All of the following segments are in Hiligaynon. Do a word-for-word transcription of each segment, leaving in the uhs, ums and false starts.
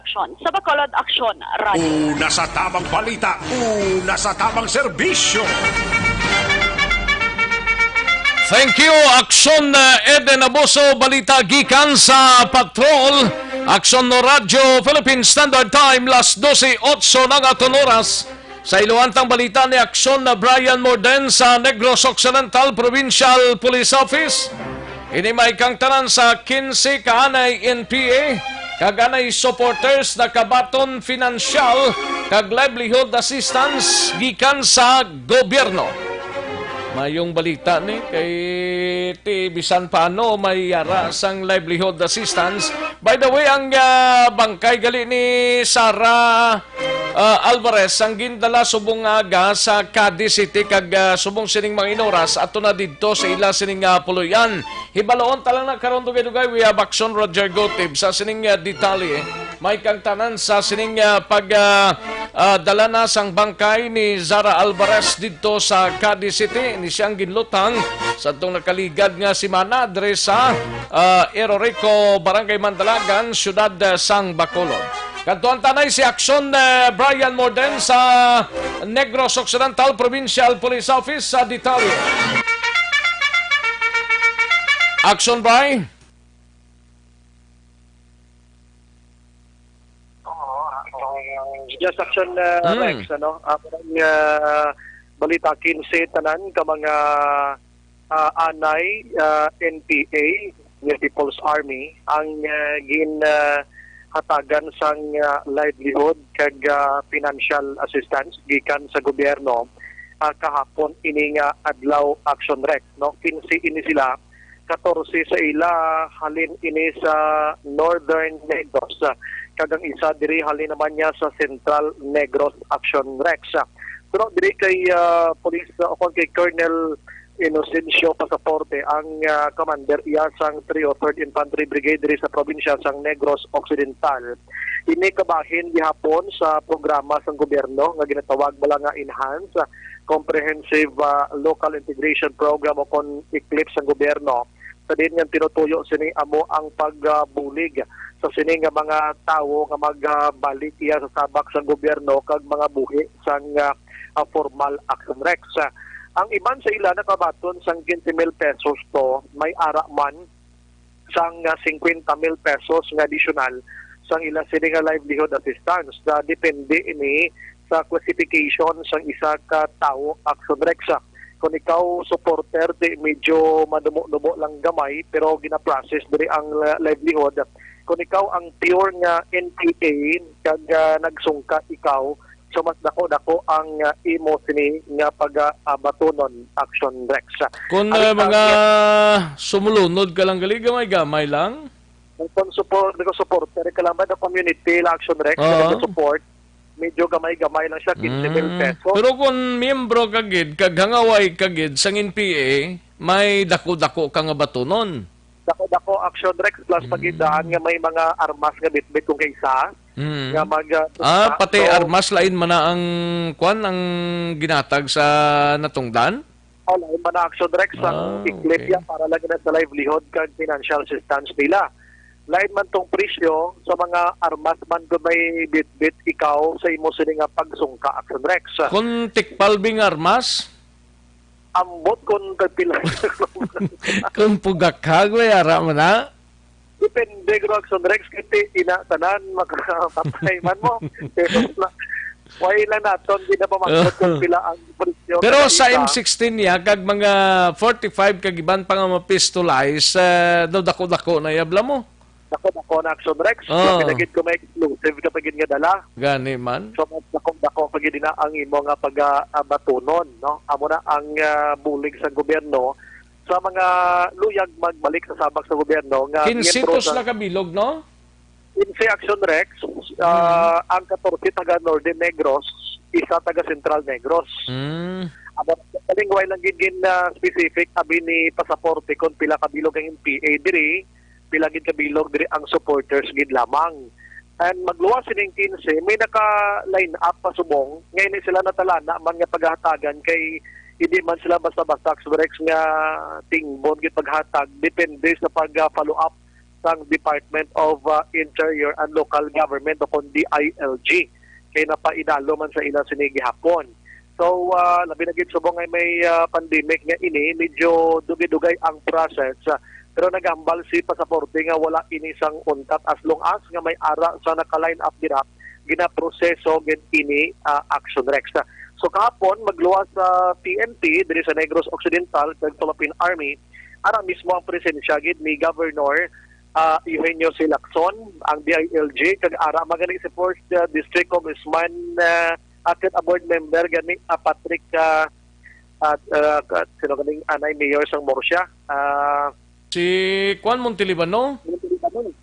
Aksyon. Sa Bacolod, Aksyon Radio. Una sa tamang balita, una sa tamang serbisyo. Thank you, Aksyon, uh, Eden Abuso. Balita gikan sa Patrol. Aksyon no Radyo Philippine Standard Time, las dose otso na nga aton oras. Sa iluwantang balita ni Aksyon na Brian Morden sa Negros Occidental Provincial Police Office. Ini may kangtanan sa kinse ka anay N P A kag anay supporters nakabaton financial kag livelihood assistance gikan sa gobyerno. Mayong balita ni kay ti bisan paano may yara sang livelihood assistance. By the way, ang ah, bangkay gali ni Sara ah, Alvarez ang gindala subong nga aga sa Cadiz City kag ah, subong sining mga inoras ato na didto sa ila sining ah, puloy-an. Hibaloon ta lang na karon dugay-dugay, we have Action Roger Gotib sa sining ah, detalye. May kangtanan sa sining ah, pag ah, ah, dala na sang bangkay ni Zara Alvarez didto sa Cadiz City. Ini siyang ginlutang sa atong nakaligad nga semana diri sa ah, Erorico, Barangay Mandalagan, Siyudad ah, sang Bacolod. Kadtuan tanay si Aksyon eh, Brian Morden sa Negros Occidental Provincial Police Office sa detalye. Aksyon, Bri? Oo, itong Just Action uh, Mm. Rex, ano? Ah, parang uh, balita kinse tanan ka mga ah, anay ah, N P A, yung People's Army, ang uh, gin ah, hatagan sang ah, livelihood kag ah, financial assistance gikan sa gobyerno ah, kahapon ini nga adlaw, Action Rex, no? Kinse ini sila, katorse sa ila halin ini sa Northern Negros, ah, kag ang isa diri halin naman niya sa Central Negros, Action Rex. Pero diri kay ah, Police ah, o kay Colonel Inocencio Pasaporte, ang ah, commander iya sang Trio Third Infantry Brigade diri sa probinsya sang Negros Occidental. Ini kabahin gihapon sa programa sang gobyerno nga ginatawag bala nga Enhanced Comprehensive ah, Local Integration Program o kon ECLIP sang gobyerno. Sa diin nga tinutuyo sini amo ang pagbulig sa sini nga mga tawo nga magbalik iya sa sabak sang gobyerno kag mga buhi sang ah, ah, formal Action Rex. Ang iban sa ila nakabaton sang quince mil pesos to, may ara man sang ah, fifty mil pesos nga additional sang ila sini nga livelihood assistance. Ah, depende ini sa classification sang isa ka tawo, Action Rex. Kung ikaw supporter, di medyo manumo-numo lang gamay, pero gina-process diri ang ah, livelihood. Kung ikaw ang pure nga N P A kag ah, nagsungka ikaw, so mas dako-dako ang ah, imo sini nga pagabatunon, Action Rex. Kung Ang uh, mga target sumulunod ka lang gali, gamay-gamay lang. Kung support, kung supporter ka lang ba ng community la Action Rex, Oo. Kung support, medyo gamay-gamay lang siya, quince mil Mm. pesos. Pero kung miyembro ka gid, kag hangaway ka gid sang N P A, may dako-dako ka nga batunon. Dako-dako, Action Rex, plus Mm. pagidaan nga may mga armas nga bitbit kung kaisa, Mm. nga mag... uh, Ah, pati so, armas, lain man na ang kwan, ang ginatag sa natungdan? Oh, lain man na, Action Rex, ang Ah, ECLIP okay. Yan para lang na sa livelihood kag financial assistance nila. Lain man tong presyo sa mga armas man kung may bitbit ikaw sa imo sini nga pagsungka, Action Rex. Kung tikpal bing armas, Ambot kung tagpila. kung pugakhag, may ara man na. Depende, gro, Action Rex, kasi ina tanan makapatay man mo. Pero na, why lang naton, di na pamangkot kung pila ang presyo Pero kada sa isa. M sixteen niya, kag mga forty-five kag iban pa nga mapistolize, eh, daw dako-dako na yabla mo. Dako-dako na, Action Rex. Oo. Pinagid ko may exclusive ka pagid nga dala. Gani man. So, mas dako-dako pagid na ang imo nga pag-abatunon, no? Amo na ang ah, bulig sa gobyerno sa mga luyag magbalik sa sabak sa gobyerno nga Kinsitos miyembro sa na kabilog, no? Kinse, Action Rex, ah, ang katorse taga Northern Negros, isa taga Central Negros. Mm. Amo, kalingway lang gid gin ah, specific abi ni Pasaporte kung pila kabilog ang N P A diri, pila gid kabilog diri ang supporters gid lamang. And magluwas sining kinse, may naka-line up pa subong, nga ini sila natalana man nga paghatagan kay hindi man sila basta-basta, Action Rex, nga tingbon gid paghatag, depende sa pag-follow up sang Department of, ah, Interior and Local Government o kon D I L G, kay napaidalo man sa ila sini gihapon. So, ah, labi na gid subong nga may, ah, pandemic nga ini, medyo dugay-dugay ang process, ah, pero nagahambal si Pasaporte nga wala ini sang untat as long as nga may ara sa naka-line up dira, ginaproseso gid ini, ah, Action Rex. So kahapon, magluwas sa P N P diri sa Negros Occidental kag Philippine Army, ara mismo ang presensya gid ni Governor, ah, Eugenio C. Lacson, ang D I L G, kag ara man gani si Fourth, ah, District Congressman, ah, at a board member gani, ah, Patrick, ah, at, ah, ka-, sino ganing anay mayor sang Murcia? Ah, Si Kwan Montelibano?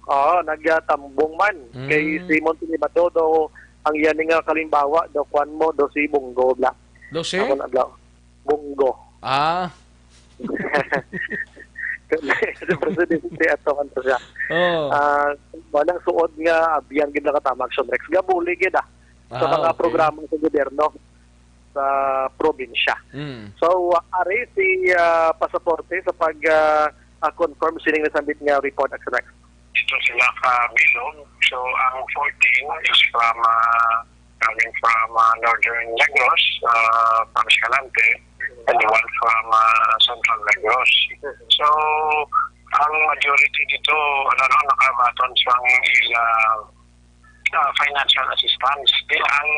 Oo, nagatambong man. Mm. Kay si Montelibano daw, ang iya ni nga kalimbawa daw, kwan mo, daw si Bongo, bla. Daw si? Ako na, bla. Bongo. Ah. Si Presidente ato man to siya. Oh. Ah, walang suod nga abyan gid nakatama, Action Rex. Gabuli gid, ah, sa Ah, mga okay. programa sa gobyerno sa probinsya. Mm. So, ah, ari si, ah, Pasaporte sa pag, ah, ah, confirm sining nasambit nga report, Action Rex. Dito sila kabilog. So, ang fourteen is from, ah, coming from, ah, Northern Negros, ah, from Escalante, and one from, ah, Central Negros. So, ang majority dito, ano, no, nakabaton sa ila, ah, financial assistance. Di ang,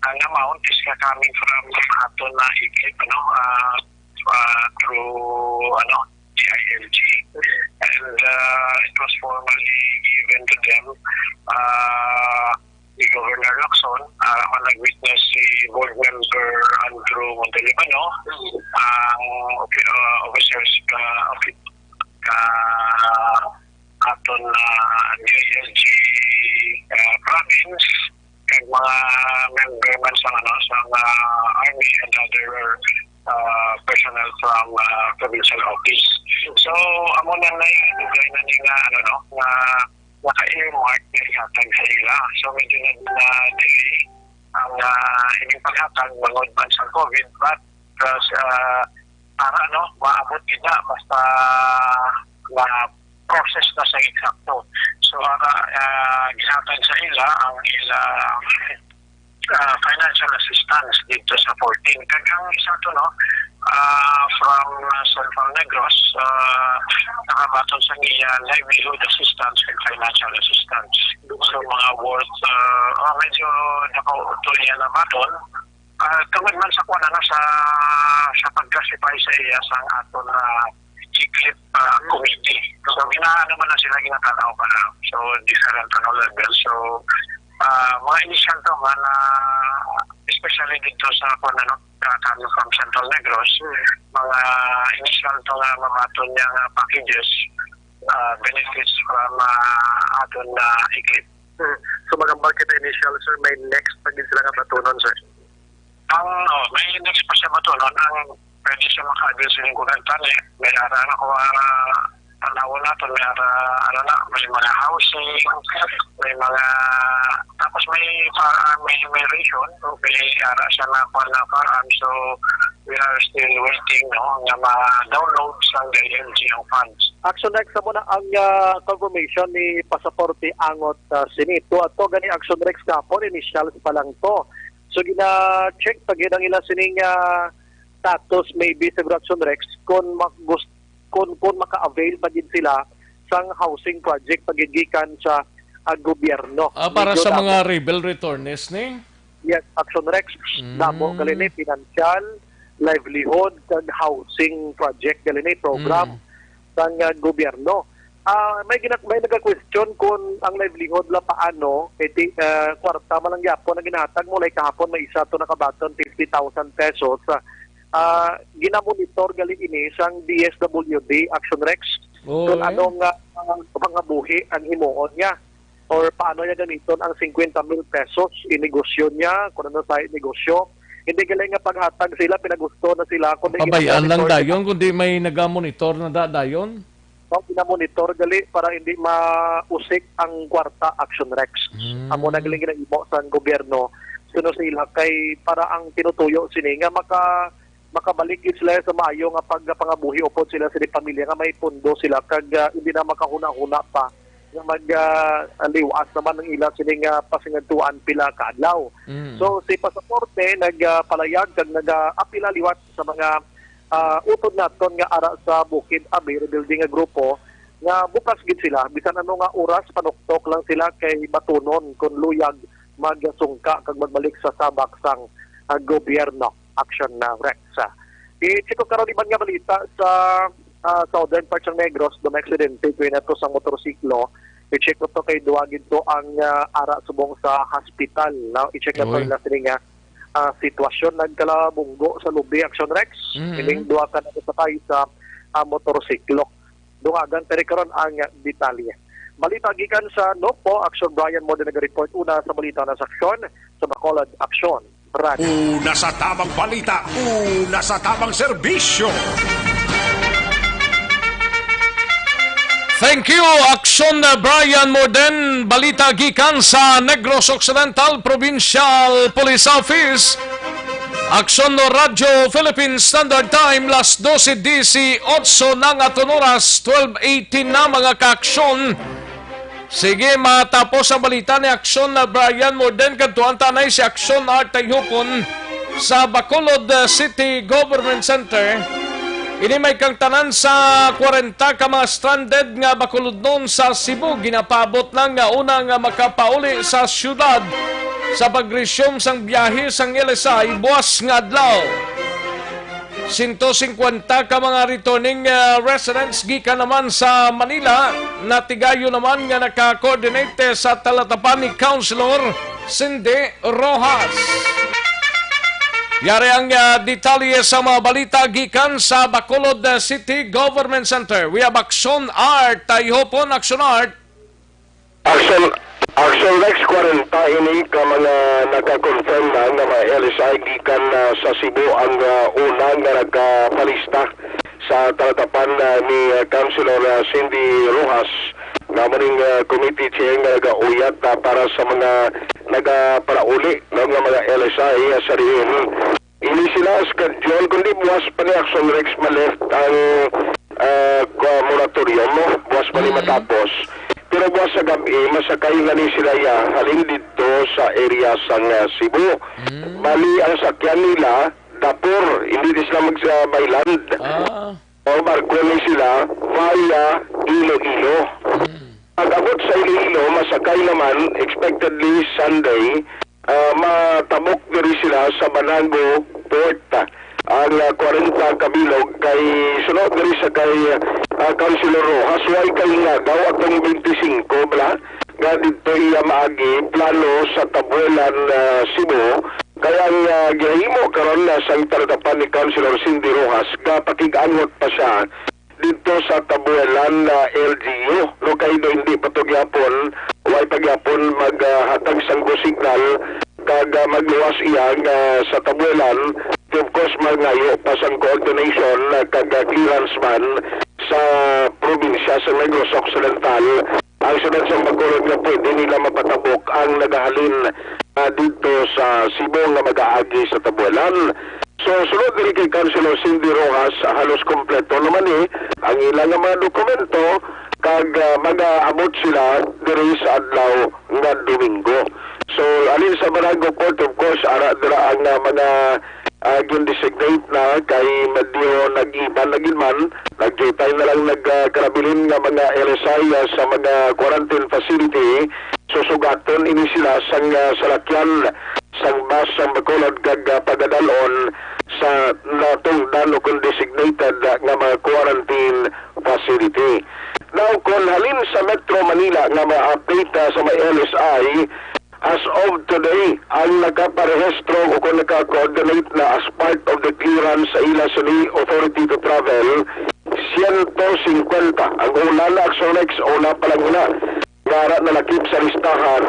ang amount is nga coming from aton na I K P, ano, ah, ah, through, ano, D I L G. And, ah, it was formally given to them, ah, ni Governor Lacson, ah, ang nag-witness si Board Member Andrew Montelibano, ang, ah, officers ka, offi-, ka aton, ah, D I L G, ah, province, kag mga member man sa, ano, sa, ah, army and other, ah, personnel from, ah, provincial office. So, amo na na yung dugay na ni nga, ano, no, nga naka-earmark na ihatag sa ila. So, medyo na, na delay ang, ah, ining paghatag bangod man sa COVID, but, ah, sa, para, no, maabot kita basta ma-process na sa eksakto. So, ara, ah, gihatag sa ila ang ila, ah, financial assistance dito sa fourteen. Kag ang isa to, no, ah, from, ah, Central Negros, ah, nakabaton sa iya livelihood assistance and financial assistance. So, mga worth, ah, ah, medyo nakauto niya na baton. Ah, tungod man sa kuwan, ano, sa, sa pag-classify sa iya sa aton na I C L I P, ah, committee. So, ginaano man na sila, ginatanaw pa na. So, different, ano, level. So, ah, mga initial to man, ah, especially dito sa kuwan, ano, ah, coming from Central Negros, mga initial to nga mabaton niya nga packages, ah, benefits from, ah, aton na I C L I P. Hmm. So, magambal kita initial, sir, may next pa gid sila nga batunon, sir? Ang, oh, may next pa siya batunon. Ang pwede siya maka-avail sa inyong kulantan, eh. May ara na ko, ah, tanawon naton, may ara, ano na, may mga housing, may mga, tapos may pa, may, may ration, may ara siya na, kuwan na, farm. So, we are still waiting, no, nga ma-download sa D I L G ang funds. Action Rex, amo na ang, ah, confirmation ni Pasaporte Angot, ah, sini. Tua to gani, Action Rex, kahapon, initials pa lang to. So, gina-check pa gid ang ila sining, ah, status, maybe, siguro, Action Rex, kung mag-, gus-, kung, kung maka-avail pa gid sila sang housing project pa gid gikan sa, ah, gobyerno. Ah, para Medyo sa damo. mga rebel returnees ni? Yes, Action Rex, Mm. damo gali ni, financial, livelihood, kag housing project gali ni, program Mm. sang, ah, gobyerno. Ah, may gina-, may naga-question kung ang livelihood la paano, kay ti-, ah, kwarta man lang gyapon ang ginahatag mo, like kahapon may isa to nakabaton fifty thousand pesos. Ah, ah, ginamonitor gali ini sang D S W D, Action Rex. Oo, Kung eh. ano nga, ah, pangabuhi ang himuon niya or paano niya gamiton ang fifty mil pesos, inegosyo niya, kung ano sa negosyo. Hindi gali nga paghatag sila, pinagusto na sila, kundi Pabayaan lang ginamonitoran dayon, kundi may nagamonitor na da-, dayon? Oh, ginamonitoran gali para hindi mausik ang kwarta, Action Rex. Mm. Amo na galing ginahimo sa gobyerno. Suno sila kay para ang tinutuyo sini nga maka-, makabalik gid sila sa maayo nga pagpangabuhi upod sila sa pamilya nga may pundo sila kag, ah, hindi na makahuna-huna pa nga mag, ah, liwas naman ang ila sini nga pasingadtuan pila ka adlaw. Mm. So, si Pasaporte nagpalayag kag nag-apila liwat sa mga, ah, utod naton nga ara sa Bukid Abi, rebelde nga grupo, nga bukas gid sila bisan ano nga oras, panuktok lang sila kay batunon kon luyag magsungka kag magbalik sa sabak sang, ah, gobyerno. Action na Rex. I-check ko karon iban nga balita sa, ah, southern part sang Negros, do may aksidente, kay nato sang motorsiklo. I-check ko to kay duwa gid to ang, ah, ara subong sa hospital, no? I-check nato Uy. Ila sini nga, ah, sitwasyon. Nagkalabunggo sa lubi, Action Rex. Mm. Ining duwa ka nagsakay sa, ah, motorsiklo. Dungagan ta rin karon ang detalye. Balita gikan sa Nokpo, Action Brian Mode nag-report. Una sa balita na sa aksyon, sa Bacolod, Action Brad. Una sa tamang balita, una sa tamang serbisyo. Thank you, Action Brian Morden. Balita gikan sa Negros Occidental Provincial Police Office. Aksyon no Radyo Philippine Standard Time, las dose dieciocho na nga aton oras, twelve eighteen na, mga kaaksyon. Sige, matapos ang balita ni Aksyon na Brian Morden, kadtuan ta anay si Aksyon Art Tayhupon sa Bacolod, uh, City Government Center. Ini may kangtanan sa kwarenta ka mga stranded nga Bacolodnon sa Cebu, ginapaabot na nga una nga makapauli sa siyudad sa pag-resume sang biyahe sang L S I buwas nga adlaw. Sento singkwenta ka mga returning, ah, residents gikan naman sa Manila natigayon naman nga naka-coordinate sa talatapan ni Councilor Cindy Rojas. Yari ang, ah, detalye sa mga balita gikan sa Bacolod, ah, City Government Center. We have Action Art, Tayhopon, Action Art. Action, Action Rex, kwarenta ini ka mga naka-confirm na nga mga L S I gikan, ah, sa Cebu ang, ah, una nga nagapalista sa talatapan, ah, ni, ah, Councilor, ah, Cindy Rojas, nga maning, ah, committee chair nga nagauyat, ah, para sa mga nagaparauli, no, nga mga L S I, ah, sa diin. Ini sila schedule, kundi buwas pa ni Action Rex ma-lift ang, ah, kwa-, moratorium, no? Buwas pa ni Mm. matapos. Pero buwas sa gab-i, masakay na ni sila ya, halin didto sa area sang, ah, Cebu. Mm. Bali, ang sakyan nila, Dapur, hindi di sila mag-, sa by land. Ah. O, barko ni sila via Iloilo. Mm. Pag-abot sa Iloilo, masakay naman, expectedly Sunday, ah, matabok diri sila sa Banango Port. Ang, ah, kwarenta ka bilog kay suno diri sa kay, ah, Councilor Rojas, way kay Ngagaw atong twenty-five bala nga didto iya maagi plano sa Tabuelan, ah, Cebu. Kay ang, ah, ginahimo karon na sang talatapan ni Councilor Cindy Rojas, gapakig-angot pa siya didto sa Tabuelan, ah, L G U. No, kay do hindi pa to gyapon, way pa gyapon mag, ah, hatag sang go signal, kag, ah, magluwas iya nga sa Tabuelan, of course, mangayo pa sang coordination, ah, kag, ah, clearance man sa probinsya sa Negros Occidental. Ang siyudad sa Bacolod nga pwede nila mapatabok ang nagahalin, ah, didto sa Cebu nga mag-aagi sa Tabuelan. So, sulod diri kay Councilor Cindy Rojas, halos kompleto naman ni ang ila nga mga dokumento, kag, ah, mag-aabot sila diri sa adlaw nga Domingo. So, halin sa Barangay Court, of course, ara dira ang, ah, mga ah, gin-designate na kay medyo nag-iban na gid man, nagdiutay na lang nagkarabilin nga mga L S I, ah, sa mga quarantine facility. Susugaton ini sila sang, ah, salakyan, sang bus, sang Bacolod kag, ah, pagadalon sa natungdan o kon designated, ah, nga mga quarantine facility. Now, kon halin sa Metro Manila nga mga update, ah, sa mga L S I, as of today, ang nakaparehistro o kung naka-coordinate na as part of the clearance sa ila sini authority to travel, siyento singkwenta. Ang una na, Action Rex, una pa lang una, nga ara nalakip sa listahan,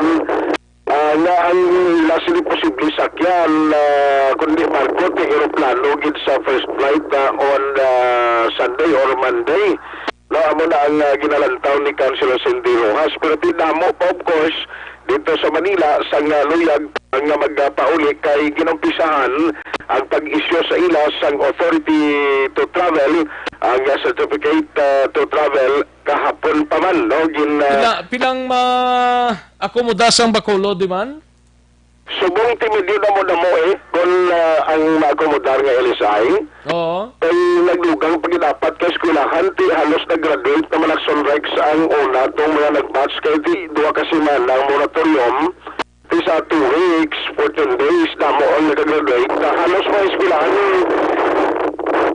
ah, nga ang ila sini posible sakyan, ah, kundi barko, ti eroplano gid sa first flight, ah, on, ah, Sunday or Monday. No, amo na ang, ah, ginalantaw ni Councilor Cindy Rojas. Pero ti damo pa, of course, dito sa Manila, sa nga luyag nga magpauli kay ginumpisahan ang pag-issue sa ila sang authority to travel, ang, ah, certificate, ah, to travel kahapon pa man, no? Gin, ah, Pila, pilang ma-akomoda sang Bacolod, di man? Subong ti medyo damo-damo, eh, kung, ah, ang maakomodar nga L S I. Oo. Kay nagdugang pa gid dapat ka eskwelahan, ti halos nag-graduate naman ang Sunrex ang una tong mga nag-batch, kay ti duha ka semana ang moratorium. Ti sa two weeks, fourteen days, damo ang nag-graduate. Na halos mga eskwelahan,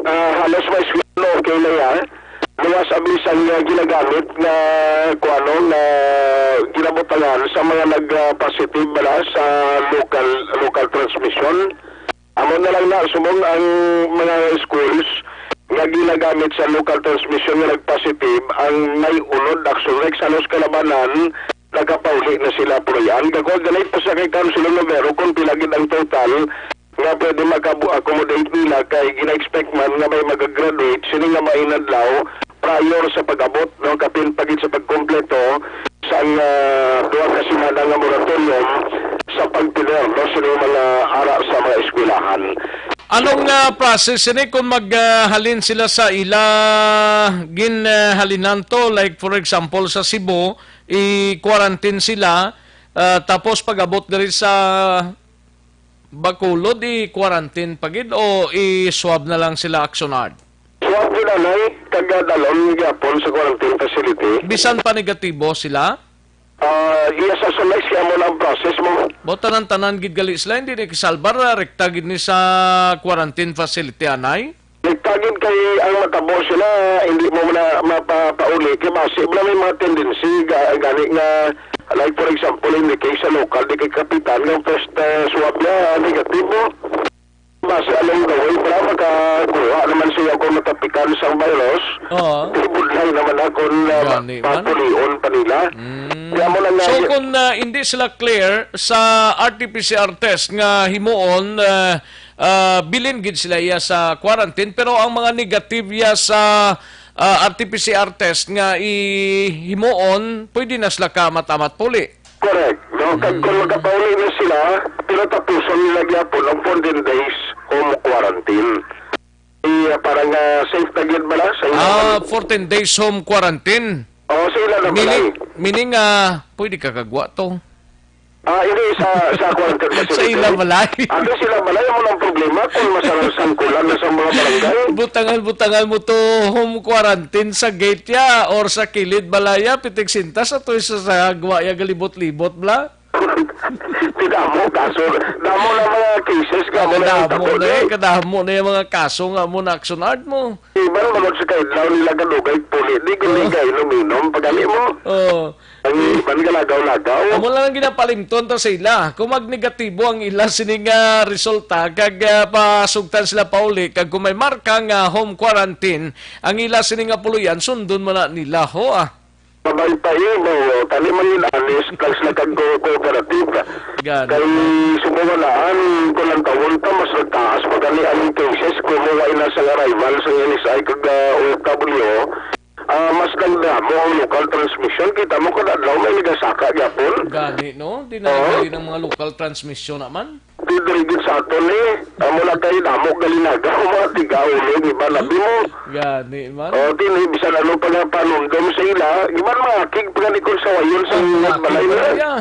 ah, halos mga eskwelahan, okay na yan. Luwas ang bisan nga ginagamit nga, kuano, nga ginabutangan sa mga nag, ah, positive bala sa local, local transmission. Amo na lang na, subong ang mga schools nga ginagamit sa local transmission nga nag-positive, ang may unod, Action Rex, halos kalabanan, nakapauli na sila, Puloy-an. Gakuha ganit pa sa kay Councilor Novero kung pila gid ang total nga pwede makabu-, accommodate nila, kay gina-expect man nga may mag-graduate sini nga mainadlaw prior sa pag-abot, no, kapin pa gid sa pagkompleto sang, ah, duha ka semana nga moratorium sa pagtener, no, sini mga ara sa mga eskwelahan. Anong, ah, process ini kung maghalin sila sa ila ginhalinan to? Like, for example, sa Cebu, i-quarantine sila, ah, tapos pag-abot diri sa Bacolod, i-quarantine pa gid o i-swab na lang sila, Action Art? Swab gid, anay, kag dalon gyapon sa quarantine facility. Bisan pa negatibo sila? Ah, iya sa sunay siya mo na ang process mo. Bo, tanan-tanan gid gali sila, hindi ni kasalbar, ah, rekta gid ni sa quarantine facility, anay? Rekta gid kay ang matabo sila, hindi mo na mapapauli. Kay basi mo na may mga tendency, ga-, gani nga, like for example, in the case sa local, di kay kapitan, nga first, ah, swab niya, negatibo. Base along the way, para makakuha naman siya kung matapikan sang virus. Oo. Di budlay naman ako na Gani man. Papulion pa nila. Mm. Kaya mo lang So, nga kung, ah, hindi sila clear sa R T P C R test nga himuon, ah, ah, bilin gid sila iya sa quarantine, pero ang mga negative iya sa, ah, R T P C R test nga i-, himuon, pwede na sila kaamat-amat puli. Correct. No? Kag kung Mm. makapauli na sila, pero tapuson nila gyapon ang fourteen days home quarantine. Iya, para nga safe na gyud bala sa ilang Ah, fourteen days home quarantine. Oo, sa ilang Meaning, balay. Meaning, ah, pwede ka kagwa to. Ah, hindi sa, sa quarantine facility. Sa ilang balay. Ano sila balay? Amo ang problema kung masarang sangkulan na sa mga barangay. Butangan-butangan mo to home quarantine sa gate ya or sa kilid balaya, pitig sintas ato sa, sa gwa ya galibot-libot bla. Ti damo kaso, damo na mga cases ka mo na Kadamo na eh, kadamo na yung mga kaso nga mo na action art mo. Iban mo sa kaidlaw nila kadugay puli, di ko Oh. Nila inom-inom, pagani mo. Oh. Ang iban ka lagaw-lagaw. Amo lang ang ginapalimton to sa ila. Kung magnegatibo ang ila sini nga resulta, kag, ah, pasugtan sila pauli, kag kung may marka nga home quarantine, ang ila sini nga puluyan, sundon mo na nila, ho, ah. Mabay pa, eh, no? Tani man yun, honest lang sila kag co-, cooperative. Gani. Kay sumuwalaan, kung ang tawon pa, mas nagtaas pa gani ang cases, kung huwag na sa arrival sa N S I kag, ah, O F W, ah, mas nagdamo ang local transmission. Kita mo, kada adlaw may nagasaka gyapon. Gani, no? Di na Oo. Gani ng mga local transmission naman. Di diri gid sa aton, eh. Amo na kay damo galinaga, mga tiga-ulo, di ba? Labi mo. Gani man. O, di ni, bisan ano pa nga panundom sa ila, di ba, mga kig pa gani kung sawayon sa Ah, mga balay kig na? Balaya.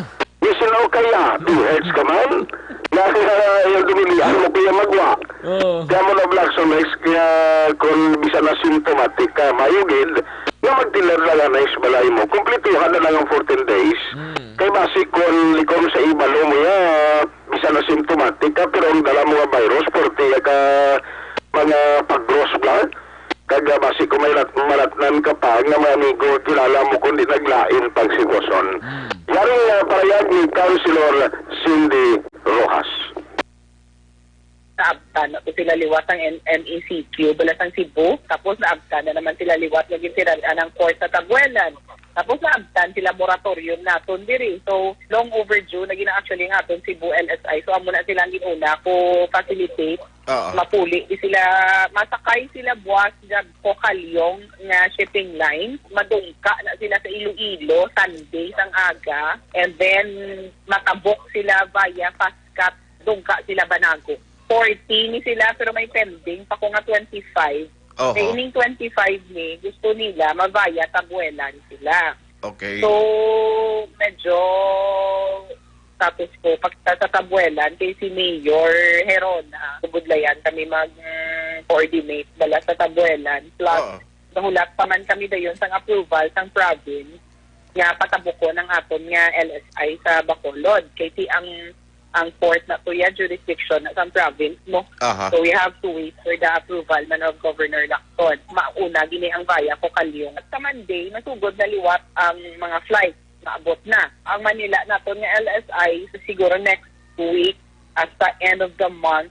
Bisan ako kaya, two hertz ka man. Na, yung dumilian mo kaya magwa. Oo. Kaya mo na black sa next, kaya kung bisan asymptomatic ka, mayo gid, nga magtilar lang ang nice balay mo. Kumplituhan na lang ang fourteen days. Hmm. Kay basi kung likom sa ibalo mo ya, bisan asymptomatic ka, pero ang dala mo nga virus, forty ka mga pagros ba? Kag, ah, basi kung may rat-, maratnan ka pa nga mga amigo, kilala mo kundi naglain pang sitwasyon. Hmm. Yari nga parayag ni Councilor Cindy Rojas. Naabtan na to sila liwat ang M-, M E C Q, bala sang Cebu. Tapos naabtan na naman sila liwat nga ginsiral-an ang court sa Tabuelan. Tapos naabtan sila moratorium naton diri. So, long overdue na gina actually ang aton Cebu L S I. So, amo na sila ang ginuna ko facilitate. Oo. Mapuli di sila, masakay sila buwas jab ko Kalyong nga shipping line. Madungka na sila sa Iloilo, Sunday sang aga. And then, matabok sila via Pascat, dungka sila Banago. forty ni sila, pero may pending pa ko nga twenty-five. Oho. Kay ining twenty-five ni, gusto nila mavia Tabuelan sila. Okay. So, medyo tapos ko, pag sa, sa Tabuelan, kay si Mayor Herona, Budlayan kami mag-coordinate bala sa Tabuelan. Plus, Oo. Nahulat pa man kami dayon sang approval sang province nga patabukon ang aton nga L S I sa Bacolod. Kay si ang, ang port na to ya jurisdiction na sang province mo. Aha. So we have to wait for the approval man of Governor Lacson. Mauna gini ang via ko kalyong. At sa Monday, nasugod na liwat ang mga flight. Maabot na. Ang Manila naton nga L S I, siguro next week, hasta end of the month,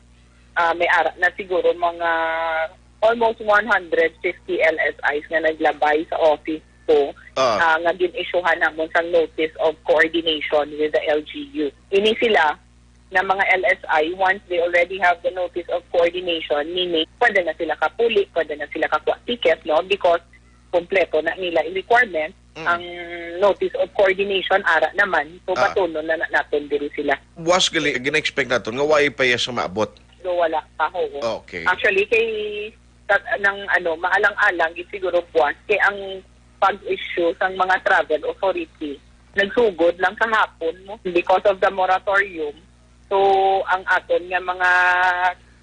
ah, may ara na siguro mga almost one hundred fifty L S Is nga naglabay sa office ko, Ah. ah, nga gin-issuehan namon sang notice of coordination with the L G U. Ini sila nga mga L S I, once they already have the notice of coordination, meaning pwede na sila kapuli, pwede na sila kakuha ticket, no? Because kompleto na nila yung requirement, Mm. ang notice of coordination, ara naman. So, Ah. batunon na, na naton diri sila. Was gali, gina-expect naton nga wa pa iya sa maabot. So, wala pa, oo. Okay. Actually, kay sa, nang, ano, maalang-alang gid siguro buwas kay ang pag-issue sang mga travel authority nagsugod lang kahapon, no, because of the moratorium. So, ang aton nga mga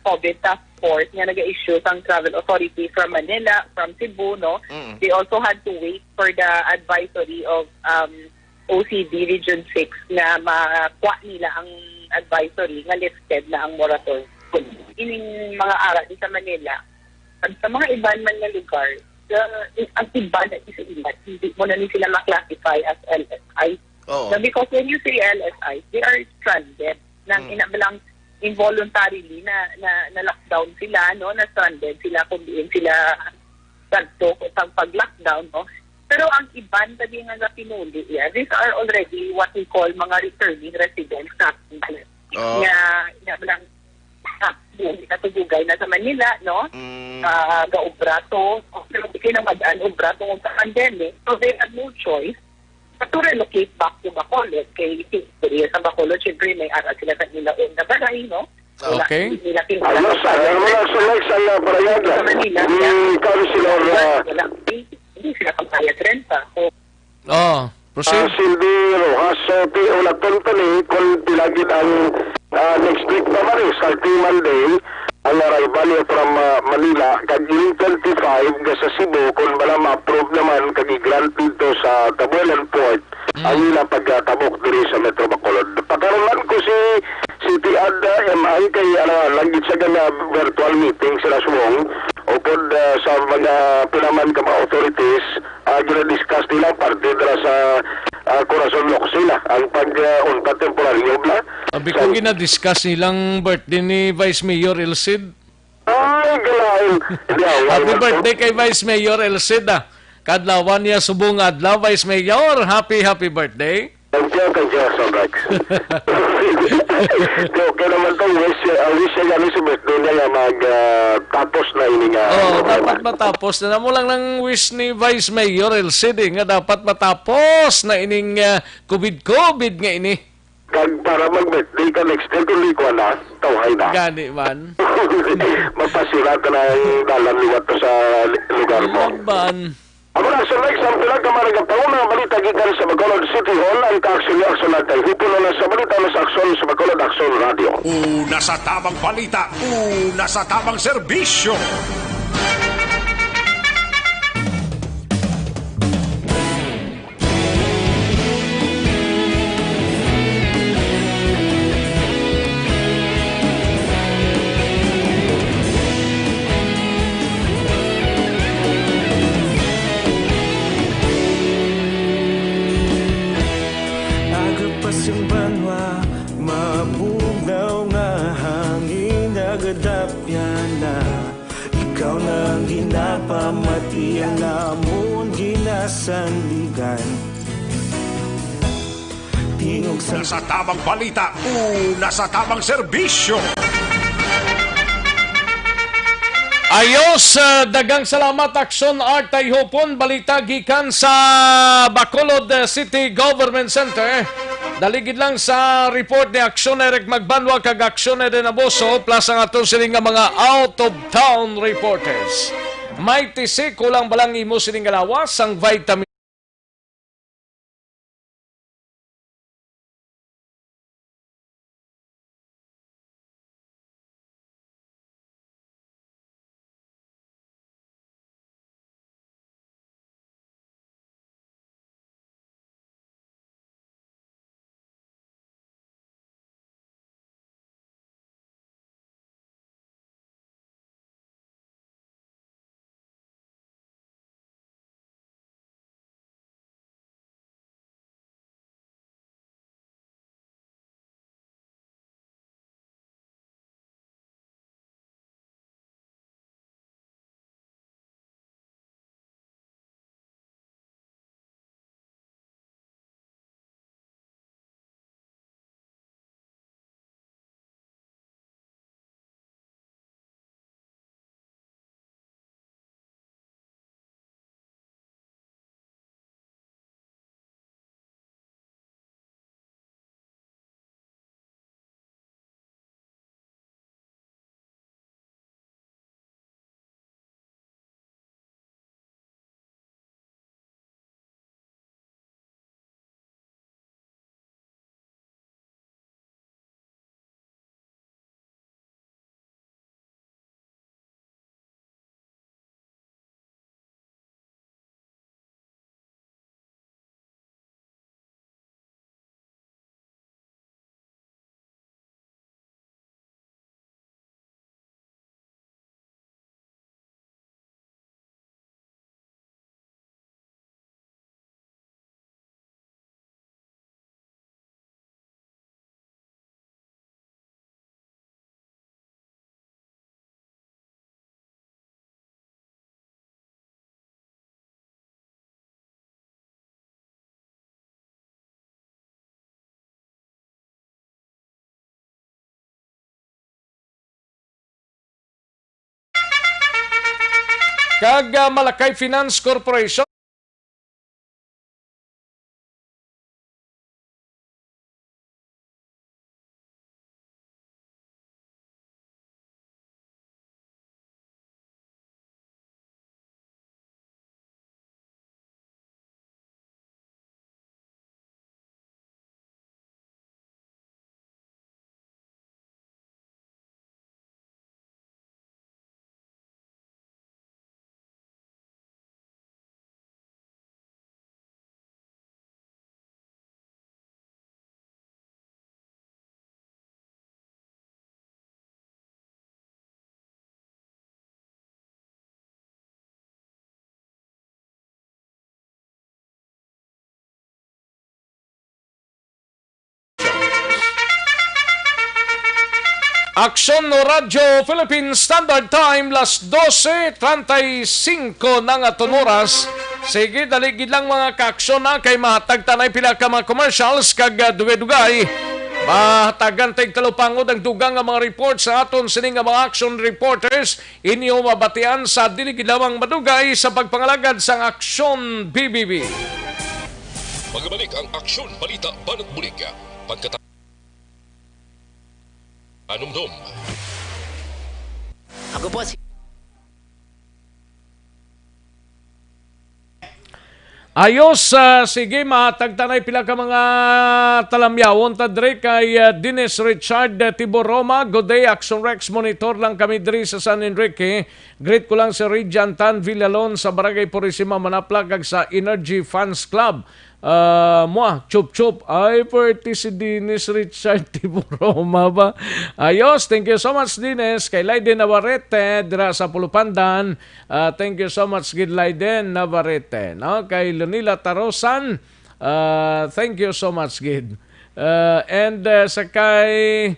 COVID task force nga naga-issue sang travel authority from Manila, from Cebu, no, Mm. they also had to wait for the advisory of, um, O C D Region six nga makuha nila ang advisory nga lifted na ang moratorium. Ining mga ara di sa Manila, at sa mga iban man nga lugar, sa, ang iban na isa ilan, hindi mo na ni sila ma-classify as L S I. Oo. Na because when you say L S I, they are stranded. Nang Mm. ina lang involuntarily na, na, na lockdown sila, no? Na stranded sila kung diin sila sadto sa pag-lockdown, no? Pero ang iban pa di nga napinuli, yeah, these are already what we call mga returning residents natin. Oh. Nga, ina lang, ah, buhi na tugugay na sa Manila, no? Mm. Ah, gaobra to. Pero di kay nang madaan obra tungod sa pandemic. So they had no choice but to relocate back to Bacolod. Kay si Korea sa Bacolod, syempre may ara sila sa nila own na balay, no? Wala Okay. nila Ayos, ah, ano mo lang, so next ang, ah, parayag, Sa Manila, ni yeah. Councilor, ah, Wala, hindi, hindi sila pagbayad renta. So, Oh, proceed. Ah, Silvi Rojas, so, ti-, una, kung tani, kung pila gid ang, ah, next week pa man, eh, starting Monday, ang arrival niya from, ah, Manila, kag ining twenty-five nga sa Cebu, kung bala ma-approve naman, kag i-grant dito sa Tabuelan Port, Mm. ang ila pagkatabok diri sa Metro Bacolod. Patarunan ko si, si Tiad, ah, M I kay, ano, lang gid sa gana virtual meeting sila subong, upod, ah, sa mga pinaman ka mga authorities, ah, gina-discuss nila parte dira sa, ah, Corazon Locsin, ah, ang pag, ah, untat temporaryo bala. Abi ko, Sa gina-discuss nilang birthday ni Vice Mayor Elcid. Ay, galain. Hindi, ah, Happy wala. birthday kay Vice Mayor Elcid, ah. Kadlawan niya subong adlaw, Vice Mayor. Happy, happy birthday. Thank you, thank you so much. Okay naman to, wish, ah, wish niya gani sa birthday niya nga mag, ah, tapos na ini nga Oh, problema. dapat matapos na. Namo lang nang wish ni Vice Mayor Elcid, eh, nga dapat matapos na ining, ah, COVID-COVID nga ini. Kag para mag-birthday ka next year, kung di ko na, tawhay na. Gani man. Mapasira ka na ang dalan liwat to sa li-, lugar mo. Laban. Amo na, sa next, ang pila ka mga nagapanguna nga balita gikan sa Bacolod City Hall, ang ka-aksyon ni Aksyon Atay Hupon na sa balita na sa Aksyon sa Bacolod Aksyon Radio. Una sa tabang balita, una sa tabang serbisyo. Agapas ang banwa, mabugaw nga hangin, nagadapyan na. Ikaw na ang ginapamati, ang amon ginasandigan. Tingog sa Una sa tabang balita, una sa tabang serbisyo. Ayos, ah, daghang salamat, Aksyon Art Tayhopon. Balita gikan sa Bacolod, ah, City Government Center. Daligid lang sa report ni Aksyon Eric Magbanwa kag Aksyon Eden Aboso, plus ang aton sini nga mga out-of-town reporters. May tisi, kulang ba lang imo sini nga lawas ang vitamin kag, ah, Malakay Finance Corporation. Aksyon no Radyo Philippine Standard Time, las dose treinta y cinco na nga aton oras. Sige, dali gid lang, mga kaaksyon, na kay mahatag tanay pila ka mga commercials kag, ah, dugay-dugay. Mahatagan tag talupangod ang dugang nga mga report sa aton sini nga mga action reporters. Inyo mabatian sa dili gid lamang madugay sa pagpangalagad sang Aksyon B B B. Magabalik ang Aksyon Balita Banat Bulig. Pagkata-, anumdum. Ako po si Ayos, ah, sige, mahatag tanay pila ka mga talamyawon ta diri kay, ah, Dennis Richard, ah, Tiboroma. Good day, Action Rex, monitor lang kami diri sa San Enrique. Greet ko lang si Rijan Tan Villalon sa Barangay Purisima, Manapla, kag sa Energy Fans Club. Ah, mwa, chup chup. Ay, pwerte si Dennis Richard Tiboroma ba? Ayos, thank you so much, Dennis. Kay Laiden Navarrete, dira sa Pulupandan. Ah, thank you so much gid, Laiden Navarrete, no? Kay Lunila Tarosan, ah, thank you so much gid. Ah, and, ah, sa kay,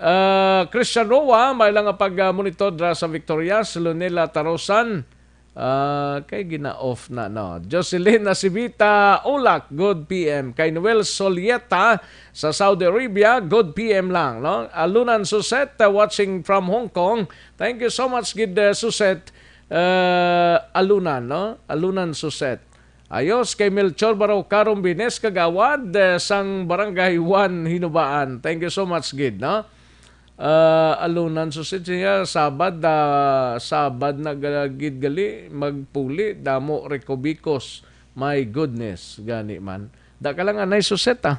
ah, Christian Roa, may lang nga pag, ah, monitor dra sa Victorias, Lunila Tarosan, ah, kay gina-off na, no? Jocelyn Nasibita Ulak, good P M. Kay Noel Solieta sa Saudi Arabia, good P M lang, no? Alunan Suset, ah, watching from Hong Kong. Thank you so much gid, ah, Suset. Ah, Alunan, no? Alunan Suset. Ayos kay Melchor Barao Karombines Kagawad, eh, sang Barangay one Hinubaan. Thank you so much gid, no? Ah, alunan susid siya, Sabad, ah, Sabad na ga-, gid gali, magpuli, damo recovicos. My goodness, gani man. Da ka lang anay suset, ah.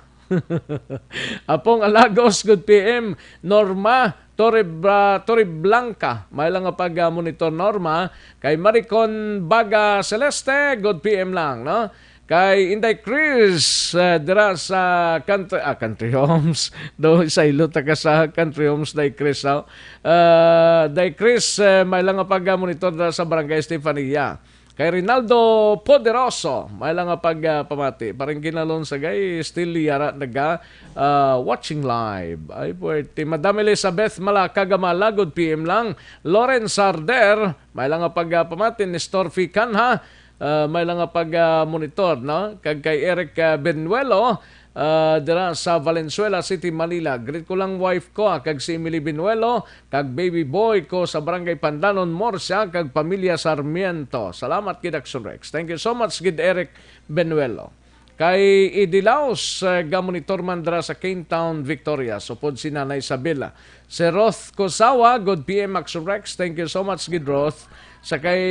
Apong Alagos, good P M. Norma Torre Bra-, Torre Blanca, may lang nga pag, ah, monitor, Norma. Kay Maricon Baga Celeste, good P M lang, no? Kay Inday Chris, ah, dira sa country, ah, Country Homes. Do, saylo ta ka sa Country Homes, Day Chris, no? Ah, Day Chris, eh, may lang nga pag, ah, monitor dira sa Barangay Estefania. Kay Rinaldo Poderoso, may lang nga pag, ah, pamati. Parang kinalon sa gay, still yara naga, ah, watching live. Ay, puwerte. Madam Elizabeth Malaka Gamala, good P M lang. Lawrence Sarder, may lang nga pag, ah, pamati. Nestor Ficanha, ah, may lang nga pag, ah, monitor, no? Kag kay Eric, ah, Benuelo, ah, dira sa Valenzuela City, Manila. Greet ko lang wife ko, ah, kag si Emily Benuelo, kag baby boy ko sa Barangay Pandanon, Murcia, kag pamilya Sarmiento. Salamat gid, Action Rex. Thank you so much gid, Eric Benuelo. Kay Idilaos, eh, gamonitor man dira sa Cane Town, Victoria. Supod si Nanay Isabela. Si Roth Kusawa, good P M, Action Rex. Thank you so much gid, Roth. Sa kay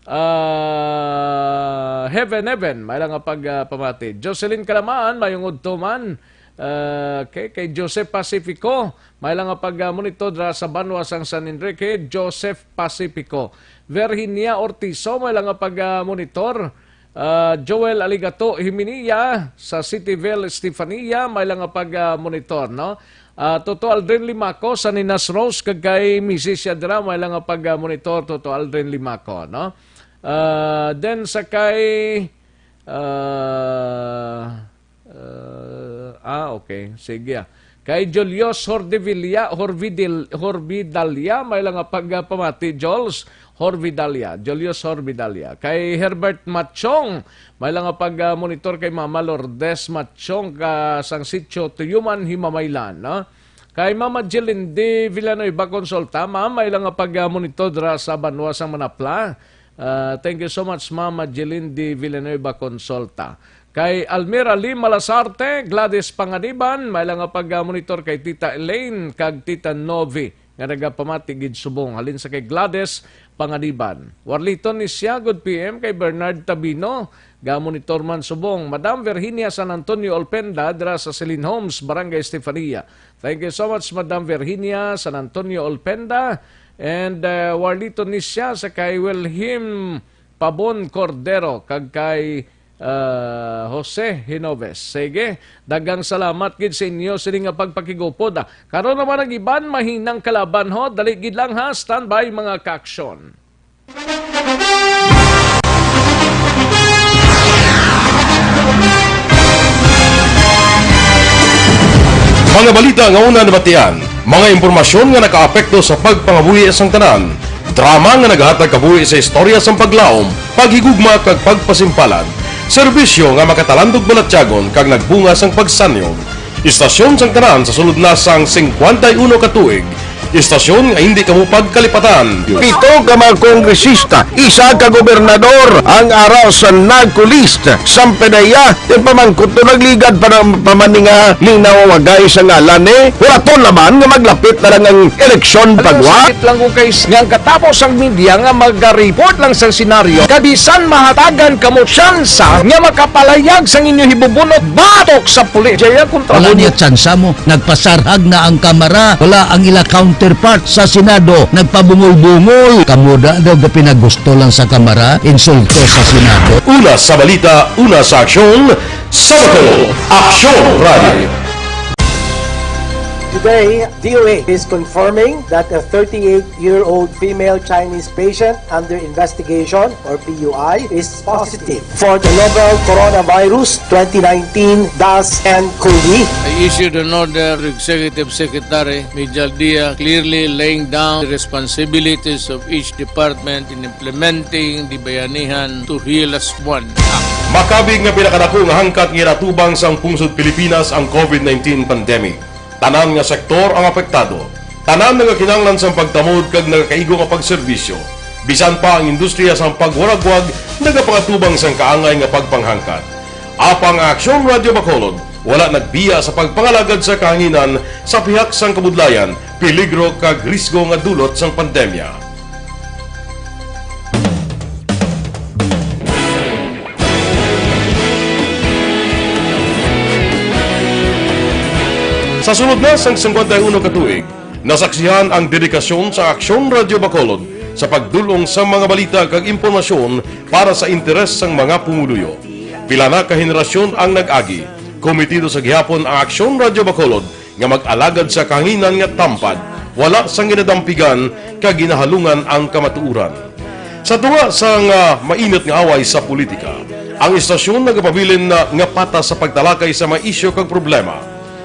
Ah, Heaven, Heaven, may lang nga pag, ah, pamati. Jocelyn Kalaman, mayong udto man. Ah, okay, kay Joseph Pacifico, may lang nga pag, ah, monitor dira sa banwa sang San Enrique, Joseph Pacifico. Virginia Ortizo, may lang nga pag, ah, monitor. Ah, Joel Aligato Himinia sa Cityville, Estefania, may lang nga pag, ah, monitor, no? Ah, Toto Aldrin Limaco, sa Ninas Rose, kag kay misis siya dira, may lang nga pag, ah, monitor, Toto Aldrin Limaco, no? Ah, then sa kay, ah, ah, ah, okay. Sige, ah. Kay Julius Hordevilla, Horvidil-, Horvidalia, may lang nga pag, ah, pamati, Jules Horvidalia, Julius Horvidalia. Kay Herbert Machong, may lang nga pag, ah, monitor kay Mama Lourdes Machong ka sang sitio Tuyuman, Himamaylan, no? Kay Mama Jelindy Villanueva Consulta, ma'am, may lang nga pag, ah, monitor dira sa banwa sang Manapla. Ah, thank you so much, Mama Jelindy Villanueva Consulta. Kay Almira Lee Malasarte, Gladys Panganiban, may lang nga pag, ah, monitor kay Tita Elaine kag Tita Novi nga nagapamati gid subong. Halin sa kay Gladys Panganiban. Warliton ni siya, good P M, kay Bernard Tabino, gamonitor man subong. Madam Virginia San Antonio Olpenda, dira sa Celine Homes, Barangay Estefania. Thank you so much, Madam Virginia San Antonio Olpenda. And, uh, Warlito Nisya sa kay Wilhelm Pabon Cordero kag kay, uh, Jose Hinoves. Sige, daghang salamat gid sa inyo sini nga pagpakigupod. Karon naman ang iban mahinang kalaban, ho. Dali gid lang, ha. Standby, mga kaaksyon. Mga balita nga una nabatian, mga impormasyon nga nakaapekto sa pagpangabuhi sang tanan, drama nga naghatag kabuhi sa istorya sang paglaom, paghigugma kag pagpasimpalan, serbisyo nga makatalandog balatyagon kag nagbunga sang pagsanyog. Istasyon sang tanan sa sulod na sang singkwenta y uno ka tuig. Istasyon nga hindi kamo pagkalipatan. Pito ka mga kongresista, isa ka gobernador ang ara sa NAGCO list. Sampedeya, ipamangkot to nagligad pa ng pamaninga linawagay sa ngalan ni Huraton naman nga maglapit na lang ang eleksyon pagwa. Sakit lang ko kay s-, nga ang katapos ang media nga mag-report lang sa senaryo, kabisan mahatagan kamo tsansa nga makapalayag sang inyo hibubunot batok sa pulis. Jaya kontra Wala mo. Niya tsansa mo. Nagpasarhag na ang Kamara. Wala ang ila counterpart sa Senado. Nagpabungol-bungol. Kamo da daw gapinagusto lang sa Kamara, insulto sa Senado. Una sa balita, una sa aksyon, sa Bato, Aksyon Radio. Today, D O A is confirming that a thirty-eight-year-old female Chinese patient under investigation, or P U I, is positive for the novel coronavirus twenty nineteen dash N COVID. I issued an order to Executive Secretary Mijal Dia, clearly laying down the responsibilities of each department in implementing the Bayanihan to Heal as One Act. Makabig nga pinakadako nga hangkat nga ginatubang sang pungsod Pilipinas ang COVID nineteen pandemic. Tanan nga sektor ang apektado. Tanan nagakinahanglan sang pagtamod kag nagakaigo nga pagserbisyo. Bisan pa ang industriya sang pagwaragwag nagapangatubang sang kaangay nga pagpanghangkat. Apang ang Aksyon Radyo Bacolod wala nagbiya sa pagpangalagad sa kahanginan sa pihak sang kabudlayan, peligro kag risgo nga dulot sang pandemya. Sa sulod na sang singkwenta y uno ka tuig, nasaksihan ang dedikasyon sa Aksyon Radyo Bacolod sa pagdul-ong sa mga balita kag impormasyon para sa interes sang mga pumuluyo. Pila na ka henerasyon ang nag-agi. Komitido sa gihapon ang Aksyon Radyo Bacolod nga mag-alagad sa kahanginan nga tampad, wala sang ginadampigan kag ginahalungan ang kamatuoran. Sa tunga sang, ah, mainit nga away sa politika, ang istasyon nagapabilin na nga patas sa pagtalakay sa mga isyu kag problema.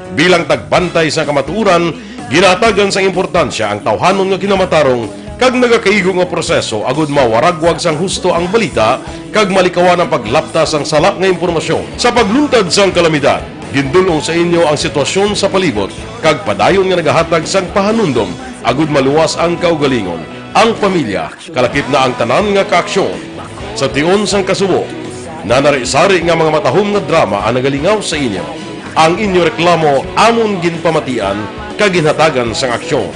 Bilang tagbantay sa kamatuoran, ginahatagan sang importansya ang tawhanon nga kinamatarong kag nagakaigo nga proseso agud mawaragwag sang husto ang balita kag malikawan ang paglapta sang sala nga impormasyon. Sa pagluntad sang kalamidad, gindul-ong sa inyo ang sitwasyon sa palibot kag padayon nga nagahatag sang pahanumdom agud maluwas ang kaugalingon, ang pamilya, kalakip na ang tanan nga kaaksyon. Sa tion sang kasubo, nanari-sari nga mga matahom nga drama ang nagalingaw sa inyo. Ang inyo reklamo amon ginpamatian kag ginhatagan sang aksyon.